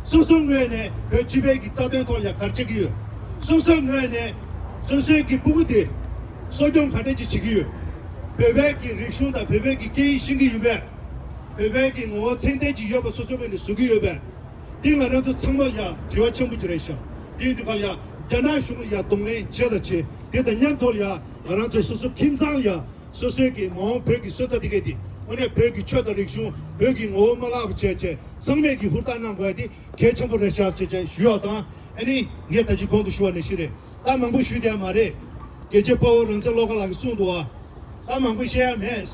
སོ་སོའི་ངོས་ནས་བོད་སྤྱི་པའི་གི་རྩ་དོན་ཐོག་ལ་ཡ་ག་རེ་བྱེད་ཀྱི་ཡོད། སོ་སོའི་ངོས་ནས་སོ་སོའི་གི་སྤུ་གུ་དེ་གསོ་སྐྱོང་ག་འདྲ་ཅིག་བྱེད་ཀྱི་ཡོད། བོད་པའི་གི་རིག་གཞུང་དང་བོད་པའི་གི་སྐད་ཡིག་ཤེས་ཀྱི་ཡོད་པས། བོད་པའི་གི་ངོ་བོ་ཚད་ལྡན་ཅིག་ཡོད་པ་སོ་སོའི་ངོས་ནས་བཟོ་གི་ཡོད་པས། འདི་ང་རང་ཚོ་ཚང་མ་ལ་ཡ་དྲི་བ་ཆེན་པོ་ཅིག་རེད་ཤག་འདི་ཡིན་དུས་ག་ལ་ཡ་རྒྱ་ནག་གཞུང་ལ་ཡ་གདོང་ལེན་བྱས་དང་བྱེད། དེ་དང་མཉམ་དུ་ལ་ཡ་ང་རང་ཚོ་སོ་སོ་ཁྱིམ་ཚང་ལ་ཡ་སོ་སོའི་གི་མ་འོངས་བོད་ཀྱི་སོན་རྩ་དེ་གས་དེ་དངོས་གནས་བོད་ཀྱི་ཆོས་དང་རིག་གཞུང་བོད་ཀྱི་ངོ་བོ་མ་བརླག་པ་བྱས་བྱས་ཚང་མས་ཀྱི་ཧུར་ཐག་གནང་དགོས་ཡ་དེ་གལ་ཆེན་པོ་རེད་ཤག་ཅེས་བྱས་ཞུ་ཡག་དང་། ཨ་ནི་ངས་ད་ཅི་གོང་དུ་ཞུ་བ་ནང་བཞིན་རེད། ད་མང་པོ་ཞུས་བསྡད་ཡ་མ་རེད། རྒྱལ་གཅེས་དཔའ་བོ་རང་བཙན་བློ་དགའ་ལགས་ཀྱིས་གསུངས་འདུག་བ། ད་མང་པོ་བཤད་ཡ་མེད།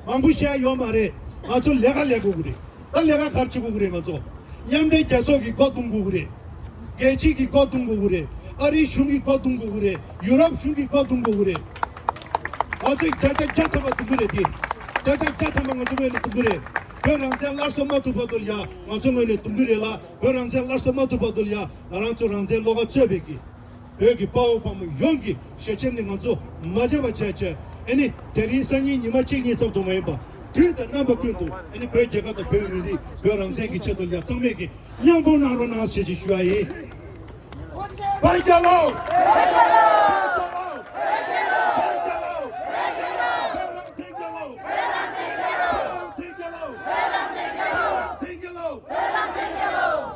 མང་པོ་བཤད་ཡ་ཡོད་མ་རེད། ང་ཚོ་ལས་ཀ་ལས་དགོས་ཀྱི་རེད། ད་ལས་ཀ་ག་རེ་བྱེད་དགོས་ཀྱི་རེད། ང་ཚོ་མཉམ་འབྲེལ་རྒྱལ་ཚོགས་ཀྱི་སྒོ་རྡུང་དགོས་ཀྱི་རེད། རྒྱལ་སྤྱི་གི་སྒོ་རྡུང་དགོས་ཀྱི་རེད། ཨ་རིའི་གཞུང་གི་སྒོ་རྡུང་དགོས་ཀྱི་རེད། ཡུ་རོབ་གཞུང་གི་སྒོ་རྡུང་དགོས་ཀྱི་རེད། ང་ཚོས་བརྒྱ་ཆ་བརྒྱ་ཐམ་པ་རྡུང་གི་རེད་དེ། བརྒྱ་ཆ་བརྒྱ་ཐམ་པ་ང་ཚོ་ངོས་ནས་རྡུང་གི་རེད། བོད་རང་བཙན་སླར་གསོ་མ་ཐུབ་བར་དུ་ལ་ཡ་ང་ཚོ་ངོས་ནས་རྡུང་གི་རེད་ལ། བོད་རང་བཙན་སླར་གསོ་མ་ཐུབ་བར་དུ་ལ་ཡ་ང་རང་ཚོ་རང་བཙན་བློ་དགའ་གཙོས་པའི་གི་བོད་ཀྱི་དཔའ་བོ་དཔའ་མོ་ཡོངས་ཀྱི་ཞལ་ཆེམས་ནི་ང་ཚོ་མ་བརྗེད་པ་བྱས་བྱས། ཨ་ནི་དེ་རིང་སང་ཉིན་ཉི་མ་གཅིག་གཉིས་ཙམ་དུ་མ་ཡིན་པ་དུས་དང་རྣམ་པ་ཀུན་ཏུ་ཨ་ནི་བོད་རྒྱལ་ཁབ་དང་བོད་མི་རིགས་བོད་རང་བཙན་གྱི་ཆེད་དུ་ལ་ཡ་ཚང་མས་ཀྱི་མཉམ་སྤུངས་གནང་རོགས་གནང་ཞེས་ཅིག་ཞུ་བ་ཡིན། བོད་རྒྱལ་ལོ། བོད་རྒྱལ་ལོ། བོད་རང་བཙན་རྒྱལ་ལོ། བོད་རང་བཙན་རྒྱལ་ལོ། བོད་རང་བཙན་རྒྱལ་ལོ། བོད་རང་བཙན་རྒྱལ་ལོ། བོད་རང་བཙན་རྒྱལ་ལོ།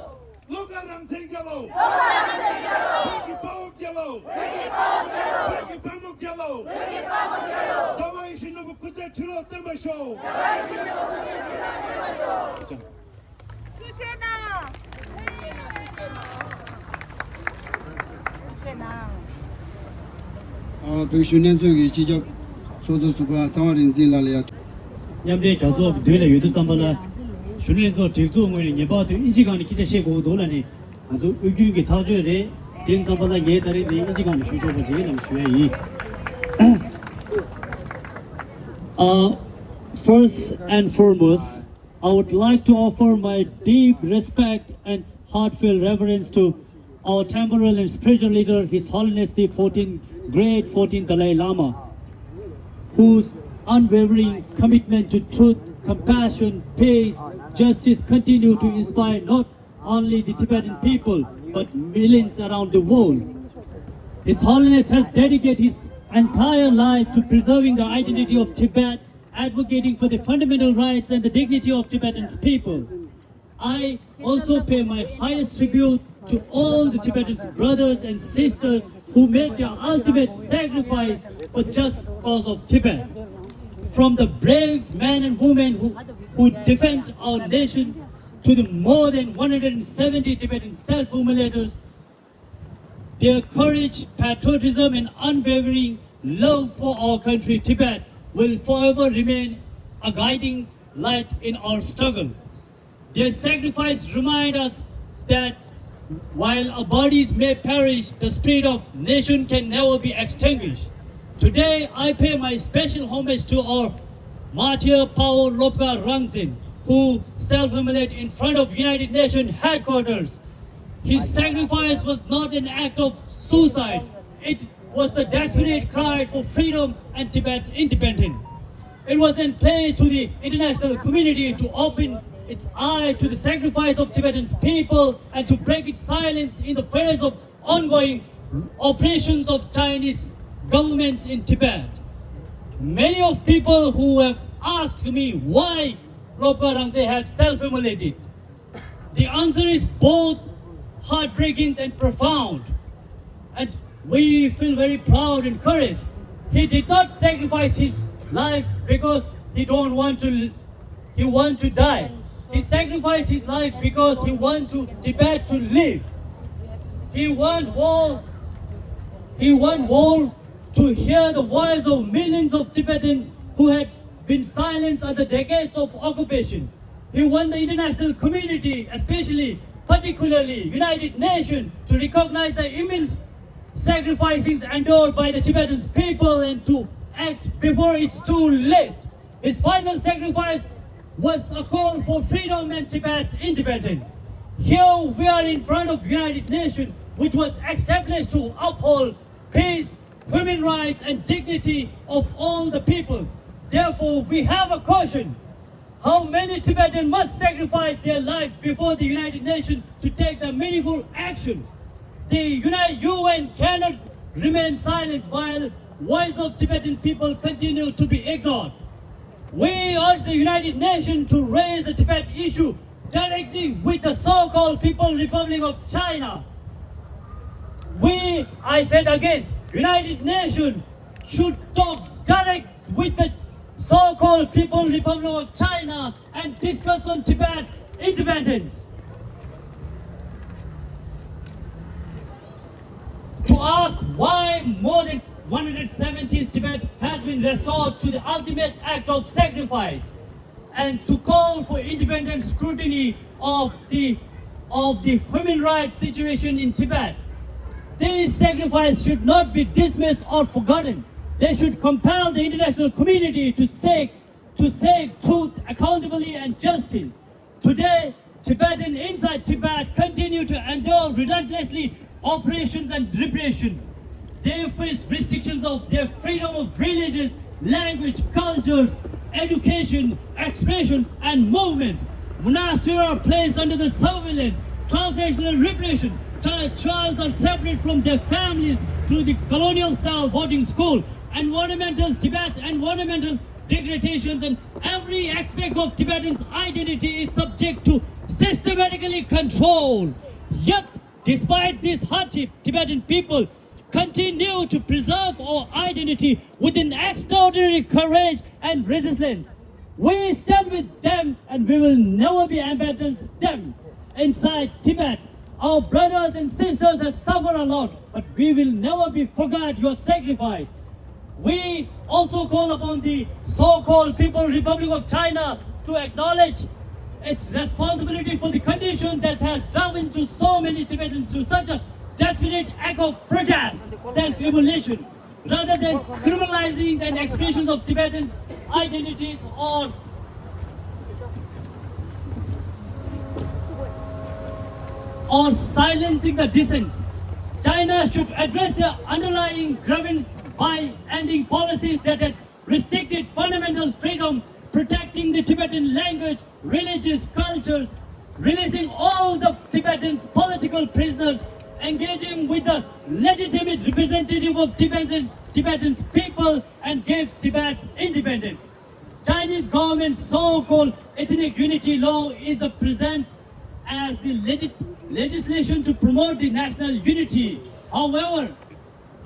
བློ་དགའ་རང་བཙན་རྒྱལ་ལོ། བློ་དགའ་རང་བཙན་རྒྱལ་ལོ། བོད་ཀྱི་དཔའ་བོ་རྒྱལ་ལོ། བོད་ཀྱི་དཔའ་བོ་རྒྱལ་ལོ། བོད་ཀྱི་དཔའ་མོ་རྒྱལ་ལོ། བོད་ཀྱི་དཔའ་མོ་རྒྱལ་ལོ། ཟླ་བ་ཡེ་ཤེས་ནོར་བུ་སྐུ་ཚེ་ཁྲི་ལོ་བརྟན་པར་ཤོག། ཟླ་བ་ཡེ་ཤེས་ནོར་བུ་སྐུ་ཚེ་ཁྲི་ལོ་བརྟན་པར་ཤོག། ཐུགས་རྗེ་གནང་། ཐུགས་རྗེ་གནང་། ཨ། བོད་གཞོན་ལྷན་ཚོགས་ཀྱི་སྤྱི་ཁྱབ་ཚོགས་གཙོ་ཟུར་པ་གསང་བ་རིག་འཛིན་ལགས་ལ་ཡ། མཉམ་འབྲེལ་རྒྱལ་ཚོགས་ཀྱི་མདུན་ལ་ཡོད་དུས་ཙམ་པ་ལ། གཞོན་ནུ་ལྷན་ཚོགས་སྒྲིག་འཛུགས་ངོས་ནས་ངེས་པར་དུ་ཨིན་ཇི་སྒང་ནས་སྐད་ཆ་བཤད་དགོས་འདུག་ལབ་ནས། ང་ཚོ་དབུས་རྒྱུན་གྱི་ཐག་གཅོད་རེད། དེ་ཙམ་པ་ལ་ངས་ད་རིང་འདི་ཨིན་ཇི་སྒང་ནས་ཞུ་ཆོག་པ་བྱེད་ལབ་ཞུ་ཡ་ཡིན། Uh, first and foremost, I would like to offer my deep respect and heartfelt reverence to our temporal and spiritual leader, His Holiness the fourteenth, Great fourteenth Dalai Lama, whose unwavering commitment to truth, compassion, peace, justice continue to inspire not only the Tibetan people, but millions around the world. His Holiness has dedicated his entire life to preserving the identity of Tibet, advocating for the fundamental rights and the dignity of Tibetans people. I also pay my highest tribute to all the Tibetan brothers and sisters who made their ultimate sacrifice for just cause of Tibet. From the brave men and women who, who defend our nation to the more than one hundred seventy Tibetan self-immolators, their courage, patriotism, and unwavering love for our country, Tibet, will forever remain a guiding light in our struggle. Their sacrifice remind us that while our bodies may perish, the spirit of nation can never be extinguished. Today, I pay my special homage to our martyr Pawo Lobka Rangzen, who self-immolated in front of United Nations headquarters. His sacrifice was not an act of suicide. It was a desperate cry for freedom and Tibet's independence. It was a plea to the international community to open its eye to the sacrifice of Tibetan people and to break its silence in the face of ongoing operations of Chinese governments in Tibet. Many of people who have asked me why Lobka Rangzen have self-immolated. The answer is both heartbreaking and profound. And we feel very proud and courage. He did not sacrifice his life because he don't want to, he want to die. He sacrificed his life because he want to Tibet to live. He want world, he want world to hear the voice of millions of Tibetans who had been silenced under decades of occupations. He want the international community, especially, particularly United Nations, to recognize the immense sacrifices endured by the Tibetan people and to act before it's too late. His final sacrifice was a call for freedom and Tibet's independence. Here we are in front of United Nations, which was established to uphold peace, human rights, and dignity of all the peoples. Therefore, we have a question. How many Tibetans must sacrifice their life before the United Nations to take the meaningful actions? The Uni-, U N cannot remain silent while voice of Tibetan people continue to be ignored. We urge the United Nations to raise the Tibet issue directly with the so-called People Republic of China. We, I said again, United Nations should talk direct with the so-called People Republic of China and discuss on Tibet independence. To ask why more than one hundred seventy Tibet has been restored to the ultimate act of sacrifice and to call for independent scrutiny of the, of the human rights situation in Tibet. These sacrifices should not be dismissed or forgotten. They should compel the international community to seek, to seek truth, accountability, and justice. Today, Tibetan inside Tibet continue to endure relentlessly oppressions and repressions. They face restrictions of their freedom of religious, language, cultures, education, expressions, and movements. Monasteries are placed under the surveillance, transnational repression, Chi- children are separated from their families through the colonial style boarding school, environmental Tibet, environmental degradations, and every aspect of Tibetans' identity is subject to systematically control. Yet, despite this hardship, Tibetan people continue to preserve our identity with an extraordinary courage and resilience. We stand with them and we will never be abandon them. Inside Tibet, our brothers and sisters have suffered a lot, but we will never be forget your sacrifice. We also call upon the so-called People Republic of China to acknowledge its responsibility for the condition that has driven to so many Tibetans to such a desperate act of protest, self-immolation, rather than criminalizing and expressions of Tibetans' identities or or silencing the dissent. China should address the underlying grievance by ending policies that had restricted fundamental freedom, protecting the Tibetan language, religious cultures, releasing all the Tibetans' political prisoners, engaging with the legitimate representative of Tibetan, Tibetans people and gives Tibet's independence. Chinese government's so-called ethnic unity law is a present as the legit- legislation to promote the national unity. However,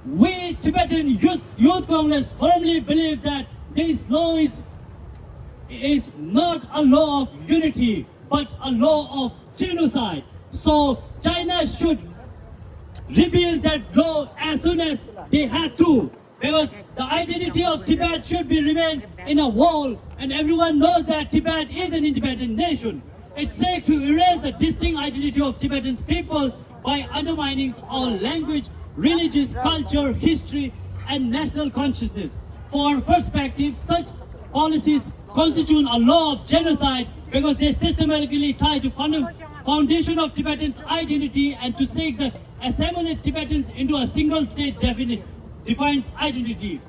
we Tibetan Youth, Youth Congress firmly believe that this law is, is not a law of unity, but a law of genocide. So China should repeal that law as soon as they have to. Because the identity of Tibet should be remained in a wall, and everyone knows that Tibet is an independent nation. It seeks to erase the distinct identity of Tibetans people by undermining our language, religious culture, history, and national consciousness. For perspective, such policies constitute a law of genocide because they systematically tie to funda- foundation of Tibetans' identity and to seek the assimilate Tibetans into a single state definite, defines identity.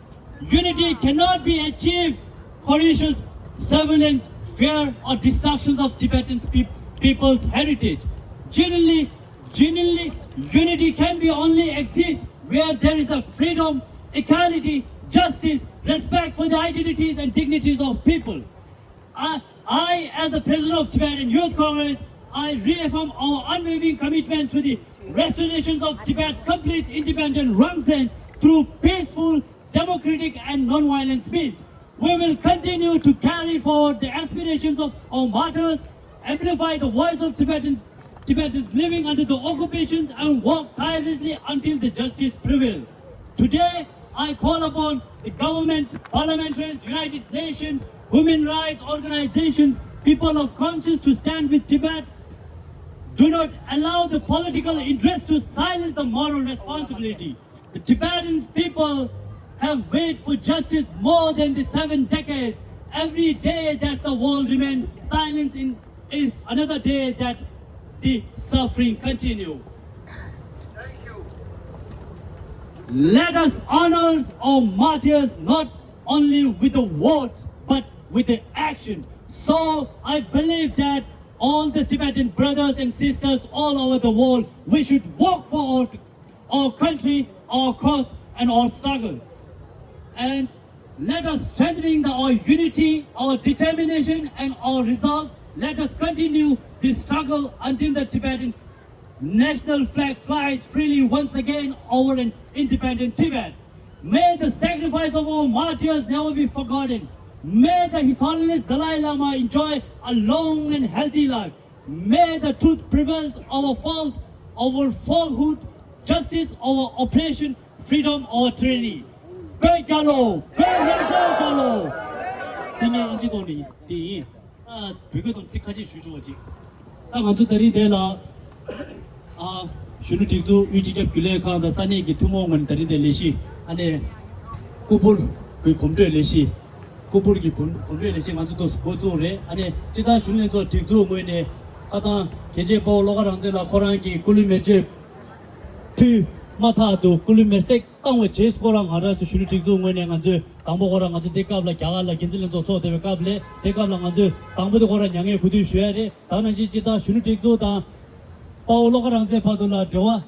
Unity cannot be achieved coercious surveillance, fear, or destructions of Tibetans' peop- people's heritage. Genuinely, genuinely, unity can be only exist where there is a freedom, equality, justice, respect for the identities and dignities of people. I, I, as the President of Tibetan Youth Congress, I reaffirm our unwavering commitment to the restoration of Tibet's complete independent Rangzen through peaceful, democratic, and non-violence means. We will continue to carry forward the aspirations of our martyrs, amplify the voice of Tibetan, Tibetans living under the occupations, and work tirelessly until the justice prevails. Today, I call upon the governments, parliamentarians, United Nations, human rights organizations, people of conscience to stand with Tibet. Do not allow the political interest to silence the moral responsibility. The Tibetan people have waited for justice more than the seven decades. Every day that the world remains silent in, is another day that the suffering continue. Let us honor our martyrs not only with the words but with the action. So I believe that all the Tibetan brothers and sisters all over the world, we should work for our, our country, our cause, and our struggle. And let us strengthening the, our unity, our determination, and our resolve. Let us continue this struggle until the Tibetan national flag flies freely once again over an independent Tibet. May the sacrifice of our martyrs never be forgotten. May the His Holiness Dalai Lama enjoy a long and healthy life. May the truth prevail over false, over falsehood, justice over oppression, freedom over tyranny. བོད་རྒྱལ་ལོ། བོད་རང་བཙན་རྒྱལ་ལོ། དེ་ངས་ཨིན་ཇི་ཐོག་ནས་དེ་ཡིན། ད་བོད་སྐད་ཐོག་ཚིག་ཁ་ཤས་ཞུ་ཆོག་པ་ཅིག་ད་ང་ཚོ་ད་རིང་དེ་ལ། ཨ། གཞོན་ནུ་སྒྲིག་འཛུགས་དབུས་སྤྱི་ཁྱབ་རྒྱུན་ལས་ཁང་དང་ས་གནས་ཀྱི་ཐུན་མོང་ངོས་ནས་ད་རིང་དེ་ལས་གཞི་ཨ་ནི། སྐུ་ཕུར་གྱི་གོམ་བགྲོད་ལས་གཞི། སྐུ་ཕུར་གྱི་གོམ་གོམ་བགྲོད་ལས་གཞི་ང་ཚོ་ཏོག་ཙམ་འགོ་བཙུགས་རེད། ཨ་ནི་སྤྱིར་བཏང་གཞོན་ནུ་ལྷན་ཚོགས་སྒྲིག་འཛུགས་ངོས་ནས་ཁ་སང་རྒྱལ་གཅེས་དཔའ་བོ་བློ་དགའ་རང་བཙན་ལགས་ཁོ་རང་གིས་སྐུ་ལུས་མེ་མཆོད་ཕུལ་མ་ཐག་ཏུ་སྐུ་ལུས་མེར་སྲེག་བཏང་བའི་རྗེས་སུ་ཁོ་རང་ང་རང་ཚོ་གཞོན་ནུ་སྒྲིག་འཛུགས་ངོས་ནས་ང་ཚོས་དང་པོ་ཁོ་རང་ང་ཚོ་འདི་སྐབས་ལ་རྒྱ་གར་ལ་འགན་འཛིན་ལྷན་ཚོགས་ཚོགས་བསྡད་པའི་སྐབས་ལས་དེ་སྐབས་ལ་ང་ཚོས་དང་པོ་དེ་ཁོ་རང་མྱ་ངན་གུས་འདུད་ཞུ་ཡ་རེད། ད་ནང་བཞིན་སྤྱིར་བཏང་གཞོན་ནུ་སྒྲིག་འཛུགས་དང་ དཔའ་བོ་བློ་དགའ་རང་བཙན་བར་དུ་ལ་འབྲེལ་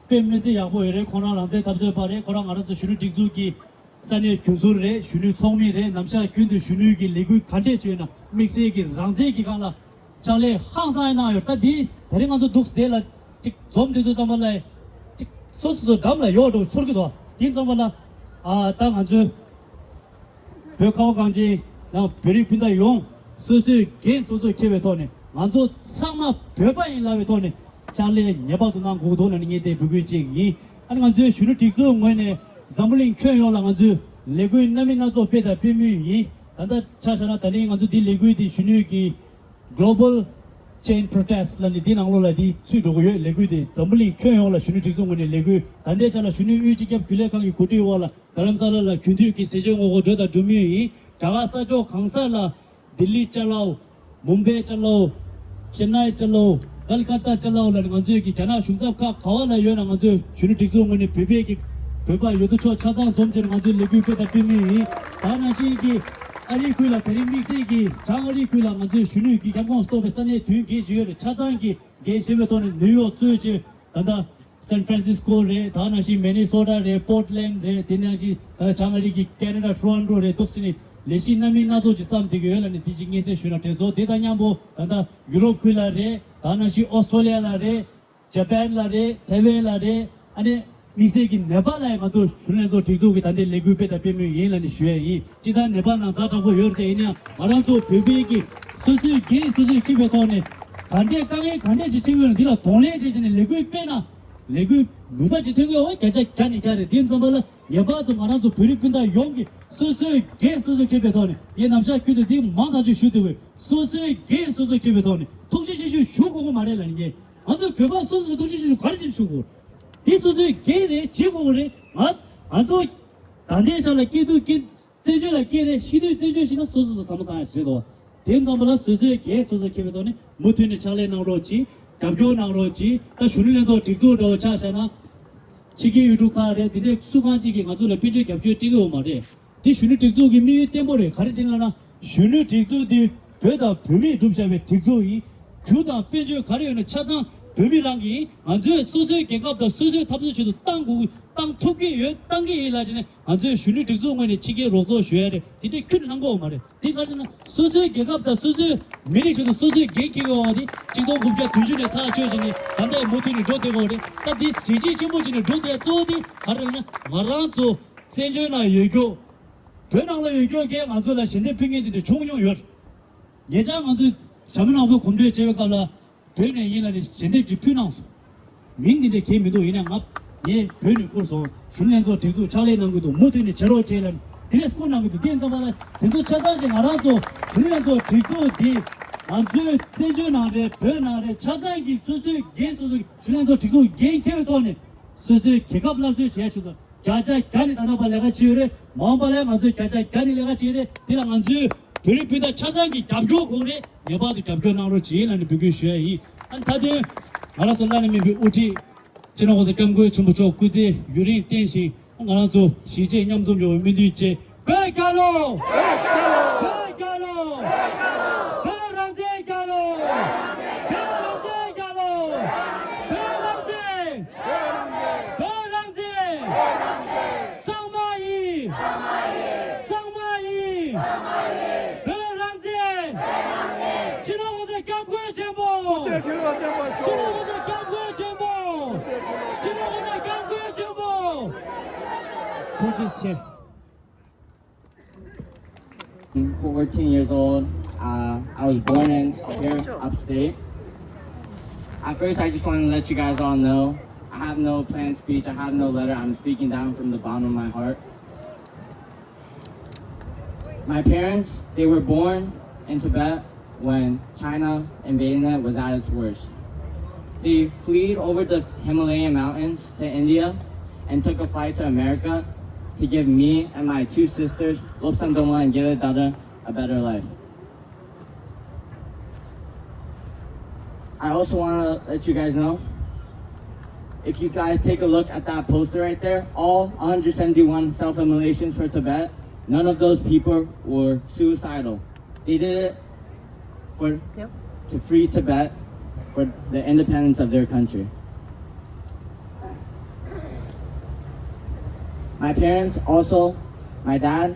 བ་དཔེ་མི་སྲིད་ཡག་པོ་ཡོད་རེད། ཁོ་རང་རང་བཙན་འཐབ་རྩོད་པ་རེད། ཁོ་རང་ང་རང་ཚོ་གཞོན་ནུ་སྒྲིག་འཛུགས་ཀྱི་ས་གནས་རྒྱུན་ཟུར་རེད། གཞོན་ནུའི་ཚོགས་མི་རེད། ནམ་ཞག་རྒྱུན་དུ་གཞོན་ནུའི་གི་ལས་འགུལ་ག་འདྲས་བྱས་ཡོད་ན་དམིགས་བསལ་གྱི་རང་བཙན་གྱི་སྒང་ལ་ཕྱག་ལས་ཧང་སང་གནང་ཡོད། ད་འདི་དེ་རིང་ང་ཚོ་འདུག་སེ་དེ་ལ་ཅིག་འཛོམས་དེ་ཚོ་ཚང་མ་ལ་ཅིག་སོ་སོ་སོ་འགྲམ་ལ་ཡོད་འགྲོ་ཚོར་གྱི་འདུག་དེ་ཚང་མ་ལ་ཨ་ད་ང་ཚོའི་བོད་ཁ་བ་གངས་ཅན་ནང་བོད་རིགས་སྤུན་ཟླ་ཡོངས་སོ་སོའི་འགན་སོ་སོས་འཁྱེར་བའི་ཐོག་ནས་ང་ཚོ་ཚང་མ་བོད་པ་ཡིན་ལབ་པའི་ཐོག་ནས་ཕྱག་ལས་ངེས་པར་དུ་གནང་དགོས་འདུག་ལབ་ནས་ངས་དེ་འབོད་སྐུལ་བྱེད་ཀྱི་ཡིན། ཨ་ནི་ང་ཚོའི་གཞོན་ནུ་སྒྲིག་འཛུགས་ངོས་ནས་འཛམ་བུ་གླིང་ཁྱོན་ཡོངས་ལ་ང་ཚོས་ལས་འགུལ་སྣ་མིན་སྣ་ཚོགས་སྤེལ་དང་སྤེལ་མུས་ཡིན། ད་ལྟ་ཆ་བཞག་ན་ད་ལན་ང་ཚོ་འདི་ལས་འགུལ་འདི་གཞོན་ནུ་གི་Global Chain Protest ལབ་ནས་འདི་ནང་ལོགས་ལ་འདི་ཚུད་འགྲོ་གི་ཡོད། ལས་འགུལ་འདི་འཛམ་བུ་གླིང་ཁྱོན་ཡོངས་ལ་གཞོན་ནུ་སྒྲིག་འཛུགས་ངོས་ནས་ལས་འགུལ་ད་ལྟའི་ཆ་ལ་གཞོན་ནུའི་དབུས་སྤྱི་ཁྱབ་རྒྱུན་ལས་ཁང་གི་གོ་སྒྲིག་འོག་ལ་རྡ་རམ་ས་ལ་ལ་རྒྱུན་མཐུད་ཀྱི་ཟས་བཅད་ངོ་རྒོལ་འགྲོ་དང་འགྲོ་མུས་ཡིན། རྒྱ་གར་ས་ཕྱོགས་གང་སར་ལ་ལྡི་ལི་ཅ་ལའོ། མུམ་བྷེ་ཅ་ལའོ། ཅེ་ནའི་ཅ་ལའོ། ཀལ་ཀ་ཏ་ཅ་ལའོ་ལ་ནི་ང་ཚོས་ཀྱི་རྒྱ་ནག་གཞུང་ཚབ་ཁག་ག་བ་ལ་ཡོད་ན་ང་ཚོས་གཞོན་ནུ་སྒྲིག་འཛུགས་ངོས་ནས་བོད་པའི་གི་བོད་པ་ཡོད་དོ་ཅོག་ཆ་ཚང་འཛོམས་བྱས་ནས་ང་ཚོས་ལས་འགུལ་སྤེལ་དང་སྤེལ་མུས་ཡིན། ད་ནང་བཞིན་གྱི་ཨ་རིའི་ཁུལ་ལ་དེ་རིང་དམིགས་བསལ་གྱི་བྱང་ཨ་རིའི་ཁུལ་ལ་ང་ཚོས་གཞོན་ནུ་གི་ཁྱབ་ཁོངས་གཏོགས་པའི་ས་གནས་བདུན་བརྒལ་བཞུགས་ཡོད་རེད། ཆ་ཚང་གི་འགན་བཞེས་པའི་ཐོག་ནས་ནིའུ་ཡོག་གཙོས་བྱས་ད་ལྟ་སན་ཧྥ་རན་སིས་ཀོ་རེད། ད་ནང་བཞིན་མི་ནི་སོ་ཊ་རེད། པོར་ཊ་ལེན་ཌི་རེད། དེ་ནང་བཞིན་ད་བྱང་ཨ་རི་གི་ཁེ་ན་ཌ་ཊོ་རོན་ཊོ་རེད། འདུག་སེ་ནས་ལས་གཞི་སྣ་མིན་སྣ་ཚོགས་ཅིག་བརྩམས་བསྡད་ཀྱི་ཡོད་ལབ་ནས་དེ་ཅིག་སྙན་སེང་ཞུས་ན་དྲན་སོང་། དེ་དང་མཉམ་པོ་ད་ལྟ་ཡུ་རོབ་ཁུལ་ལ་རེད། ད་ནང་བཞིན་ཨོ་སི་ཀྲོ་ལི་ཡ་ལ་རེད། ཇ་པན་ལ་རེད། ཐའེ་ཝན་ལ་རེད། ཨ་ནི་དམིགས་བསལ་གྱི་ནེ་པཱལ་ལ་ཡང་ང་ཚོ་གཞོན་ནུ་ལྷན་ཚོགས་སྒྲིག་འཛུགས་ཀྱིས་ད་ལྟའི་ལས་འགུལ་སྤེལ་དང་སྤེལ་མུས་ཡིན་ལབ་ནས་ཞུ་ཡ་ཡིན། སྤྱིར་བཏང་ནེ་པཱལ་ནང་ཛ་དྲག་པོ་ཡོད་རེད། ཡིན་ཡང་ང་རང་ཚོ་བོད་པའི་གི་སོ་སོའི་འགན་སོ་སོས་འཁྱེར་བའི་ཐོག་ནས་ག་འདྲའི་དཀའ་ངལ་ག་འདྲས་ཅིག་འཕྲད་ཀྱི་ཡོད་ན་འདི་ལ་གདོང་ལེན་བྱེད་བྱས་ནས་ལས་འགུལ་སྤེལ་ན་ལས་འགུལ་ནུས་པ་ཅིག་ཐོན་གྱི་ཡོད་པ་བརྒྱ་ཆ་བརྒྱ་ནས་བརྒྱ་རེད། དེ་ཙམ་པ་ལ་ངེས་པར་དུ་ང་རང་ཚོ་བོད་རིགས་སྤུན་ཟླ་ཡོངས་ཀྱིས་སོ་སོའི་འགན་སོ་སོས་འཁྱེར་བའི་ཐོག་ནས་ངས་ནམ་ཞག་རྒྱུན་དུ་འདི་མང་ཐག་ཆོད་ཞུ་འདོད་པའི་སོ་སོའི་འགན་སོ་སོས་འཁྱེར་བའི་ཐོག་ནས་ཐུགས་རྗེ་ཆེ་ཞུ་ཞུ་དགོས་ཀྱི་མ་རེད་ལབ་ནས་ངས། ང་ཚོའི་བོད་པ་སོ་སོ་ཐུགས་རྗེ་ཆེ་ཞུ་ག་རེ་བྱེད་ཞུ་དགོས། འདི་སོ་སོའི་འགན་རེད། བྱེད་དགོས་རེད། ང་ང་ཚོ་ད་ལྟའི་ཆ་ལ་སྐྱིད་སྡུག་སྐྱིད་བཙན་བྱོལ་ལ་སྐྱེས་རེད། ཤི་དུས་བཙན་བྱོལ་ཞིག་ན་སོ་སོ་སོ་བསམ་བློ་བཏང་ཡ་ཞིག་རེད་དོ། དེ་ཙམ་པ་ལ་སོ་སོའི་འགན་སོ་སོ་འཁྱེར་བའི་ཐོག་ནས་མུ་མཐུད་ནས་ཕྱག་ལས་གནང་རོགས་གྱིས། རྒྱབ་སྐྱོར་གནང་རོགས་གྱིས། ད་གཞོན་ནུ་ལྷན་ཚོགས་སྒྲིག་འཛུགས་འདྲ་བོ་ཆ་བཞག་ན་ཕྱི་རྒྱལ་ཡུལ་གྲུ་ཁག་རེད། འདི་འདྲའི་སུ་གང་ཅིག་གིས་ང་ཚོ་ལ་དཔལ་འབྱོར་རྒྱབ་སྐྱོར་སྤྲད་ཀྱི་ཡོད་མ་རེད། དེ་གཞོན་ནུ་སྒྲིག་འཛུགས་ཀྱི་དམིགས་ཡུལ་བརྟན་པོ་རེད། ག་རེ་བྱས་ན་ལབ་ན་གཞོན་ནུ་སྒྲིག་འཛུགས་འདི་བོད་དང་བོད་མིས་གྲུབ་བཞག་པའི་སྒྲིག་འཛུགས་ཡིན། རྒྱུ་དང་དཔལ་འབྱོར་ག་རེ་ཡོད་ན་ཆ་ཚང་བོད་མི་རང་གི་ཡིན། ང་ཚོས་སོ་སོའི་རྒྱལ་ཁབ་དང་སོ་སོའི་འཐབ་རྩོད་ཆེད་དུ་བཏང་དགོས། བཏང་ཐུབ་ཀྱི་ཡོད། བཏང་གི་ཡིན་ལབ་བྱས་ནས་ང་ཚོས་གཞོན་ནུ་སྒྲིག་འཛུགས་ངོས་ནས་ཕྱི་རྒྱལ་རོགས་ཚོགས་ཞུ་ཡ་རེད། དེ་འདྲའི་ཁྱོན་ནས་གནང་གི་ཡོད་མ་རེད། དེ་ག་རེ་ཟེར་ན་སོ་སོའི་རྒྱལ་ཁབ་དང་སོ་སོའི་མི་རིགས་ཆེད་དུ་སོ་སོས་འགན་འཁྱེར་དགོས་པ་དེ་ཆིག་སྟོང་དགུ་བརྒྱ་བདུན་ཅུ་ནས་ཐག་གཅོད་བྱས་ནས་ད་ལྟ་མུ་མཐུད་ནས་འགྲོ་བསྡད་དགོས་རེད། ད་འདི་གཟི་བརྗིད་ཆེན་པོ་བྱས་ནས་འགྲོ་བསྡད་གཙོ་བོ་དེ་ག་རེ་རེད་ན་ང་རང་ཚོ་བཙན་བྱོལ་ནང་ཡོད་རྒྱུ། བོད་ནང་ལ་ཡོད་རྒྱུ་གིས་ང་ཚོ་ལ་ཞལ་འདེབས་ཕུལ་མཁན་དེ་འདྲ་བྱུང་མྱོང་ཡོད། ཉེ་ཆར་ང་ཚོས་ཞྭ་མོ་ནག་པོའི་གོམ་བགྲོད་བྱེད་པའི་སྐབས་ལ་བོད་ནས་ཡིན་ལབ་ནས་ཞལ་འདེབས་ཅིག་ཕུལ་གནང་སོང་། མིང་འདི་འདྲ་གང་ཡང་མི་འདུག་ཡིན་ནའང་ངས་བོད་ནས་བསྐུར་སོང་། གཞོན་ནུ་ལྷན་ཚོགས་སྒྲིག་འཛུགས་ཕྱག་ལས་གནང་གི་འདུག་མུ་མཐུད་ནས་བྱེད་རོགས་བྱེད་ལབ་དེ་འདྲས་བསྐུར་གནང་གི་འདུག་དེ་ཙམ་པ་ལ་དེ་ཚོ་ཆ་ཚང་ཅིག་ང་རང་ཚོ་གཞོན་ནུ་ལྷན་ཚོགས་སྒྲིག་འཛུགས་འདི་ང་ཚོའི་བཙན་བྱོལ་ནང་རེད། བོད་ནང་རེད། ཆ་ཚང་གི་སོ་སོའི་འགན་སོ་སོའི་གཞོན་ནུ་ལྷན་ཚོགས་སྒྲིག་འཛུགས་འགན་འཁྱེར་བའི་ཐོག་ནས་སོ་སོའི་རྒྱལ་ཁབ་སླར་གསོ་བྱེད་ཆེད་དུ། བརྒྱ་ཆ་བརྒྱ་ནས་ད་ལྟ་བར་ལས་ཀ་བྱས་ཡོད་རེད། མ་འོངས་པ་ལ་ང་ཚོས་བརྒྱ་ཆ་བརྒྱ་ནས་ལས་ཀ་བྱེད་ཀྱི་རེད། དེ་ལ་ང་ཚོའི་བོད་རིགས་སྤུན་ཟླ་ཆ་ཚང་གི་རྒྱབ་སྐྱོར་དགོས་རེད། ངེས་པར་དུ་རྒྱབ་སྐྱོར་གནང་རོགས་བྱེད་ལབ་ནས་འབོད་སྐུལ་ཞུ་ཡ་ཡིན། ཨ་ནི་མཐའ་དོན་ང་རང་ཚོ་བླ་ན་མེད་པའི་དབུ་ཁྲིད་སྤྱི་ནོར་༸གོང་ས་༸སྐྱབས་མགོན་ཆེན་པོ་མཆོག་སྐུ་ཚེ་ཡུན་རིང་བརྟན་ཞིང་། ང་རང་ཚོ་གཞིས་བྱེས་མཉམ་འཛོམས་ཡོང་བའི་སྨོན་འདུན་བཅས། བོད་རྒྱལ་ལོ། བོད་རྒྱལ་ལོ། བོད་རང་བཙན་རྒྱལ་ལོ། བོད་རང་བཙན་རྒྱལ་ལོ། བོད་རང་བཙན། བོད་རང་བཙན། གཙང་མ་ཡིན། གཙང་མ་ཡིན། བོད་རང་བཙན། སྤྱི་ནོར་༸གོང་ས་༸སྐྱབས་མགོན་ཆེན་པོ། སྤྱི་ནོར་༸གོང་ས་༸སྐྱབས་མགོན་ཆེན་པོ། སྤྱི་ནོར་༸གོང་ས་༸སྐྱབས་མགོན་ཆེན་པོ། ཐུགས་རྗེ་ཆེ། I'm fourteen years old. Uh, I was born in here upstate. At first, I just want to let you guys all know I have no planned speech. I have no letter. I'm speaking down from the bottom of my heart. My parents, they were born in Tibet when China invading it was at its worst. They fled over the Himalayan mountains to India and took a flight to America to give me and my two sisters, Lobsang Dongma and Gele Dada, a better life. I also want to let you guys know, if you guys take a look at that poster right there, all one hundred seventy-one self-immolations for Tibet, none of those people were suicidal. They did it for, yep, to free Tibet. for the independence of their country. My parents also, my dad,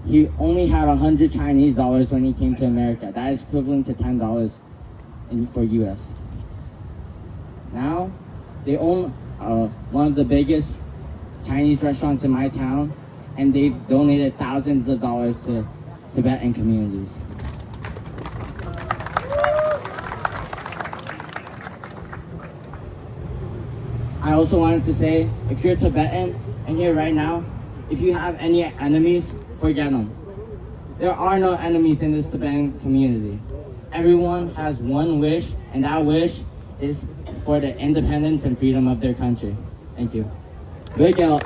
he only had a hundred Chinese dollars when he came to America. That is equivalent to ten dollars in, for U S. Now, they own uh, one of the biggest Chinese restaurants in my town, and they've donated thousands of dollars to Tibetan communities. I also wanted to say, if you're Tibetan in here right now, if you have any enemies, forget them. There are no enemies in this Tibetan community. Everyone has one wish, and that wish is for the independence and freedom of their country. Thank you. Big up.